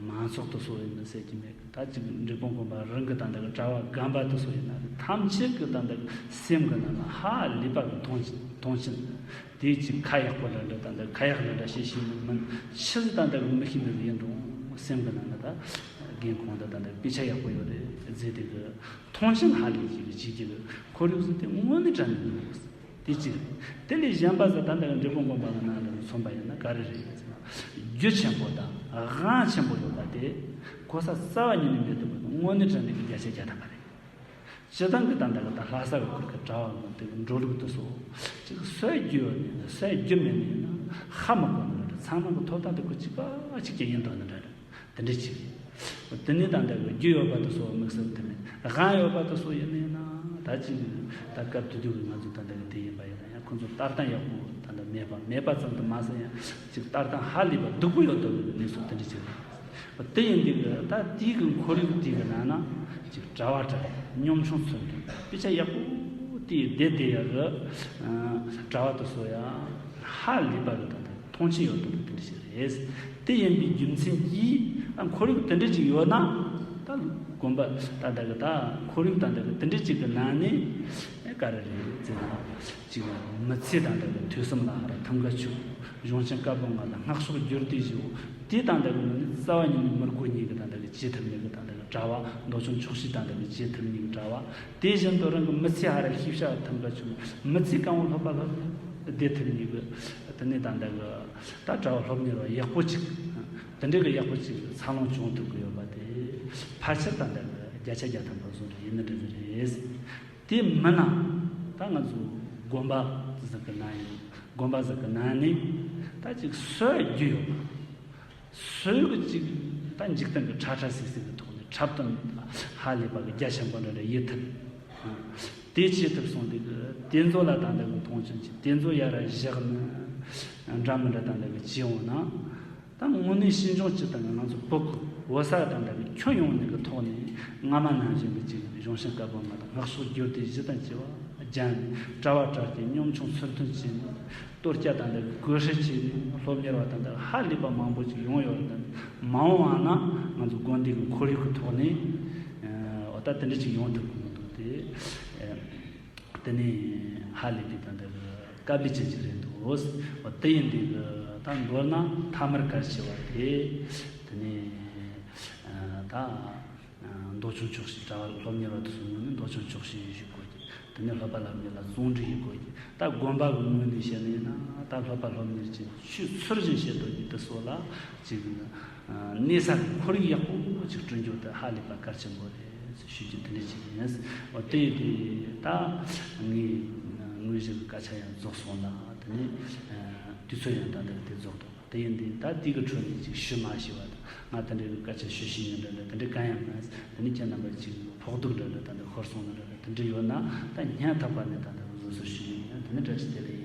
མང་ཚོགས་དེ་ཚོ་ཡིན་ན་ཟེར་གྱི་མེད་གི། ད་ཅིག་འབྲས་སྤུངས་དགོན་པ་རང་གི་ད་ལྟ་གི་གྲྭ་བ་རྒན་པ་དེ་ཚོ་ཡིན་ན་ཐམས་ཅད་ཀྱི་ད་ལྟ་གི་སེམས་གི་ནང་ན་ཧ་ལས་པ་གི་མཐོང་ཆེན་མཐོང་ཆེན། དེ་ཅིག་ཁ་ཡག་པོ་འདྲ་འདྲ་ད་ལྟ་ཁ་ཡག་འདྲ་འདྲ་བྱེད་ཤེས་ནི་མིན། ཕྱི་ཟིག་ད་ལྟ་གི་མི་ཤེས་ནི་ཡིན་རུང་སེམས་གི་ནང་ན་ད་རྒན་ཁོང་ད་ད་ལྟ་དཔེ་ཆ་ཡག་པོ་ཡོད་རེད་ཟེར་དེ་གི་མཐོང་ཆེན་ཧ་ལས་ཅིག་གི་བྱེད་ཀྱི་གི་ཁོར་ཡུག་ཟིག་དེ་དངོས་གནས་དྲན་ནས་ཡོད། དེ་གཅིག་རེད། དེ་ལས་གཞན་པ་ཟེར་ད་ལྟ་འབྲས་སྤུངས་དགོན་པ་གི་ནང་ལ་མཚོན་པ་ཡིན་ན་ག་རེ་རེད་ཟེར་ན། རྒྱུ་ཆེན་པོ་དང་དབང་ཆེན་པོ་ཡོད་པ་དེ་གོ་ས་རྩ་བ་ཉིད་ནས་མེད་ཐུབ་པ་དང་དངོས་གནས་དྲང་གནས་ཀྱི་བརྒྱ་ཆ་བརྒྱ་ཐམ་པ་རེད། སྤྱིར་བཏང་གི་ད་ལྟ་གི་ད་ལྷ་ས་གི་ཁུལ་གྱི་གྲྭ་བ་ངོ་དེ་གི་འགྲོ་ལུགས་དེ་ཚོ་ཅིག་སོ་རྒྱུ་ཡོད་ནས་ན་སོ་རྒྱུ་མེད་ནས་ན་ཧ་མི་གོ་ནི་རེད། ཚང་མ་གི་ཐོབ་ཐང་དེ་ཁོ་གཅིག་པ་གཅིག་ཀྱང་ཡིན་དོ་ནི་འདྲ་རེད། དེ་འདྲ་ཅིག་དེ་ནས་ད་ལྟ་གི་རྒྱུ་ཡོད་པ་དེ་ཚོ་དམིགས་བསལ་དེ་མིན། དབང་ཡོད་པ་དེ་ཚོ་ཡིན་ནས་ན་ད་ཅིག་ད་སྐབས་དེ་དུས་ཀྱི་ང་ཚོ་ད་ལྟ་གི་དེ་ཡིན་པ་ཡིན་ན་ཡང་ཁོང་ཚོ་ལྟ་སྟངས་ཡག་པོ་ད་ལྟ་མེད་པ་མེད་པ་ཙམ་དུ་མ་ཟད་ཡང་ཅིག་ལྟ་སྟངས་ཧ་ལས་པ་སྡུག་པོ་ཡོད་དོ་གི་གནས་ཚུལ་དེ་འདྲ་ཅིག་རེད། དེ་ཡིན་དུས་ཀྱི་ད་དེའི་གི་ཁོར་ཡུག་དེའི་གི་ནང་ན་ཅིག་གྲྭ་བ་གྲྭ་གཉོམ་ཆུང་ཚོ་དཔེ་ཆ་ཡག་པོ་དེ་བསྡད་བསྡད་ཡག་གི་གྲྭ་བ་དེ་ཚོ་ཡང་ཧ་ལས་པ་གི་ད་ལྟ་མཐོང་ཆེན་ཡོད་དོ་གི་དེ་འདྲ་ཞིག་རེད། དེ་ཡིན་པའི་རྒྱུ་མཚན་གྱིས་ད་ཁོར་ཡུག་དེ་འདྲ་ཅིག་ཡོད་ན་ད་དགོན་པ་ད་ལྟ་གི་ད་ཁོར་ཡུག་ད་ལྟ་གི་དེ་འདྲ་ཅིག་གི་ནང་ནས་ག་རེ་རེད་ཟེར་ན། གཅིག་མི་ཚེ་དང་འདྲ་བའི་ཐོས་བསམ་ལ་ཧ་ར་ཐིམ་ག་ཆུག་གཞུང་ཆེན་བཀའ་པོད་ལྔ་ལ་སྔགས་ཕྱོགས་བསྒྱུར་ཏེ་བཞིའོ། དེ་དང་འདྲ་བའི་ངོས་ནས་རྩ་བ་ཉིད་ནས་མི་དགོས་ཉིད་ཀྱི་དང་འདྲ་བའི་བྱེད་ཐུབ་ཉིད་ཀྱི་དང་འདྲ་བའི་གྲྭ་བ། མདོ་ཆུང་ཆོག་ཤེས་དང་འདྲ་བའི་བྱེད་ཐུབ་ཉིད་ཀྱི་གྲྭ་བ། དེ་བཞིན་དུ་རང་གི་མི་ཚེ་ཧ་ར་ཤེས་བྱ་ཐིམ་ག་ཆུག་མི་ཚེ་གང་བོ་སློབ་པ་སློབ་གཉེར་བདེ་ཐུབ་ཉིད་ཀྱི་དེ་ནས་དང་འདྲ་གི་ད་གྲྭ་བ་སློབ་གཉེར་བ་ཡག་པོ་ཅིག་དེ་འདྲ་གི་ཡག་པོ་ཅིག་འཚར་ལོངས་བྱུང་ཐུབ་ཀྱི་ཡོད་པ་དེ་ཕལ་ཆེར་དང་འདྲ་གི་བརྒྱ་ཆ་བརྒྱ་ཐམ་པ་བཟོ་འདྲ་ཡིན་ནི་འདྲ་ཟིག་རེད། དེ་མིན་ན་ད་ང་ཚོ་དགོན་པ་ཟིག་གི་ནང་ཡིན། དགོན་པ་ཟིག་གི་ནང་ནས་ད་ཅིག་སོ་རྒྱུ་ཡོད་པ། སོ་གི་ཅིག་ད་འཇིག་རྟེན་གི་ཁྲ་ཁྲ་སིག་སིག་གི་ཐོག་ནས་འཁྲབ་སྟོན་ཧ་ལས་པ་གི་རྒྱ་ཆེན་པོ་འདྲ་འདྲ་ཡེད་ཐུབ། དེ་བྱེད་ཐུབ་སོང་དེ་གི་དེ་ཚོ་ལ་ད་ལྟ་གི་མཐོང་ཆེན་གྱིས་དེ་ཚོ་ཡར་བཞག་ནི་འདྲ་མི་འདྲ་ད་ལྟ་གི་བྱེད་འོང་ན། ད་དངོས་གནས་ཕྱིས་འབྱུང་སྤྱི་དང་ང་ཚོ་བོད་ཀྱི་བོད་ས་དང་འདྲ་བའི་ཁྱོན་ཡོངས་ནས་ཀྱི་ཐོག་ནས་སྔ་མ་ནང་བཞིན་གྱི་ཅིག་གཞུང་ཆེན་བཀའ་པོད་ལྔ་དང་སྔགས་ཕྱོགས་བསྒྱུར་ཏེ་བཞི་དང་བཅས་པ་སྦྱངས་ནས་གྲྭ་བ་གྲྭ་རྒན་གཉོམ་ཆུང་ཚུལ་མཐུན་བྱས་ནས་གཏོར་སྐྱ་དང་འདྲ་བའི་བཀོད་སྒྲིག་བྱས་ནས་སློབ་གཉེར་བ་དང་འདྲ་ཧ་ལས་པ་མང་པོ་ཅིག་ཡོང་ཡོད་རེད། ད་མ་འོངས་པ་ན་ང་ཚོ་དགོན་སྡེ་གི་ཁོར་ཡུག་གི་ཐོག་ནས་འོ་ད་དེ་འདྲ་ཅིག་ཡོང་ཐུབ་ཀྱི་མི་འདུག་སྟེ། དེ་ནས་ཧ་ལས་པའི་ད་ལྟ་གི་དཀའ་ལས་ཅན་ཅིག་རེད་འདུག་འོ་དེ་ཡིན་དུས་གི་ད་མདོར་ན་ཐ་མར་གལ་ཆེ་བ་དེ་དེ་ནས་ད་མདོ་ཆུང་ཆོག་ཤེས་གྲྭ་བ་སློབ་གཉེར་བ་དེ་ཚོ་ངོས་ནས་མདོ་ཆུང་ཆོག་ཤེས་ཞུ་དགོས་ཀྱི། དེ་ནས་སློབ་པ་སློབ་གཉེར་ལ་བརྩོན་འགྲུས་ཡོད་དགོས་ཀྱི། ད་དགོན་པ་གི་ངོས་ནས་བཤད་ནས་ན་ད་སློབ་པ་སློབ་གཉེར་གྱི་ཆོས་ཚུལ་བཞིན་བྱེད་དགོས་ཀྱི་དེ་ཚོ་ལ་ཅིག་གནས་ས་གི་ཁོར་ཡུག་ཡག་པོ་ཅིག་བསྐྲུན་རྒྱུ་དེ་ཧ་ལས་པ་གལ་ཆེན་པོ་རེད་ཞུ་རྒྱུ་དེ་འདྲ་ཅིག་ཡིན། འོ་དེ་ཡིན་དུས་ད་ངས་དངོས་གཞི་གི་སྐད་ཆ་ཡང་རྫོགས་སོང་ལ། དེ་ནས་དུས་ཚོད་ཡང་ད་ལྟ་དེ་རྫོགས་འདུག་དེ་ཡིན་དུས་ད་དེ་གི་ཁྲོད་ནས་ཅིག་ཞུ་མ་ཤེས་པ་དང་ང་དེ་འདྲ་གི་སྐད་ཆ་ཞུ་ཤེས་ཡིན་འདྲ་འདྲ་དེ་འདྲ་གང་ཡང་མེད། དེ་ནས་ཁྱེད་རྣམ་པ་ཅིག་ཕོག་ཐུག་འདྲ་འདྲ་ད་ལྟ་ཤོར་སོང་འདྲ་འདྲ་དེ་འདྲ་ཡོད་ན་ད་སྙིང་ཐག་པ་ནས་ད་ལྟ་བཟོད་གསོལ་ཞུ་ཡིན། དེ་ནས་བཀྲ་ཤིས་བདེ་ལེགས།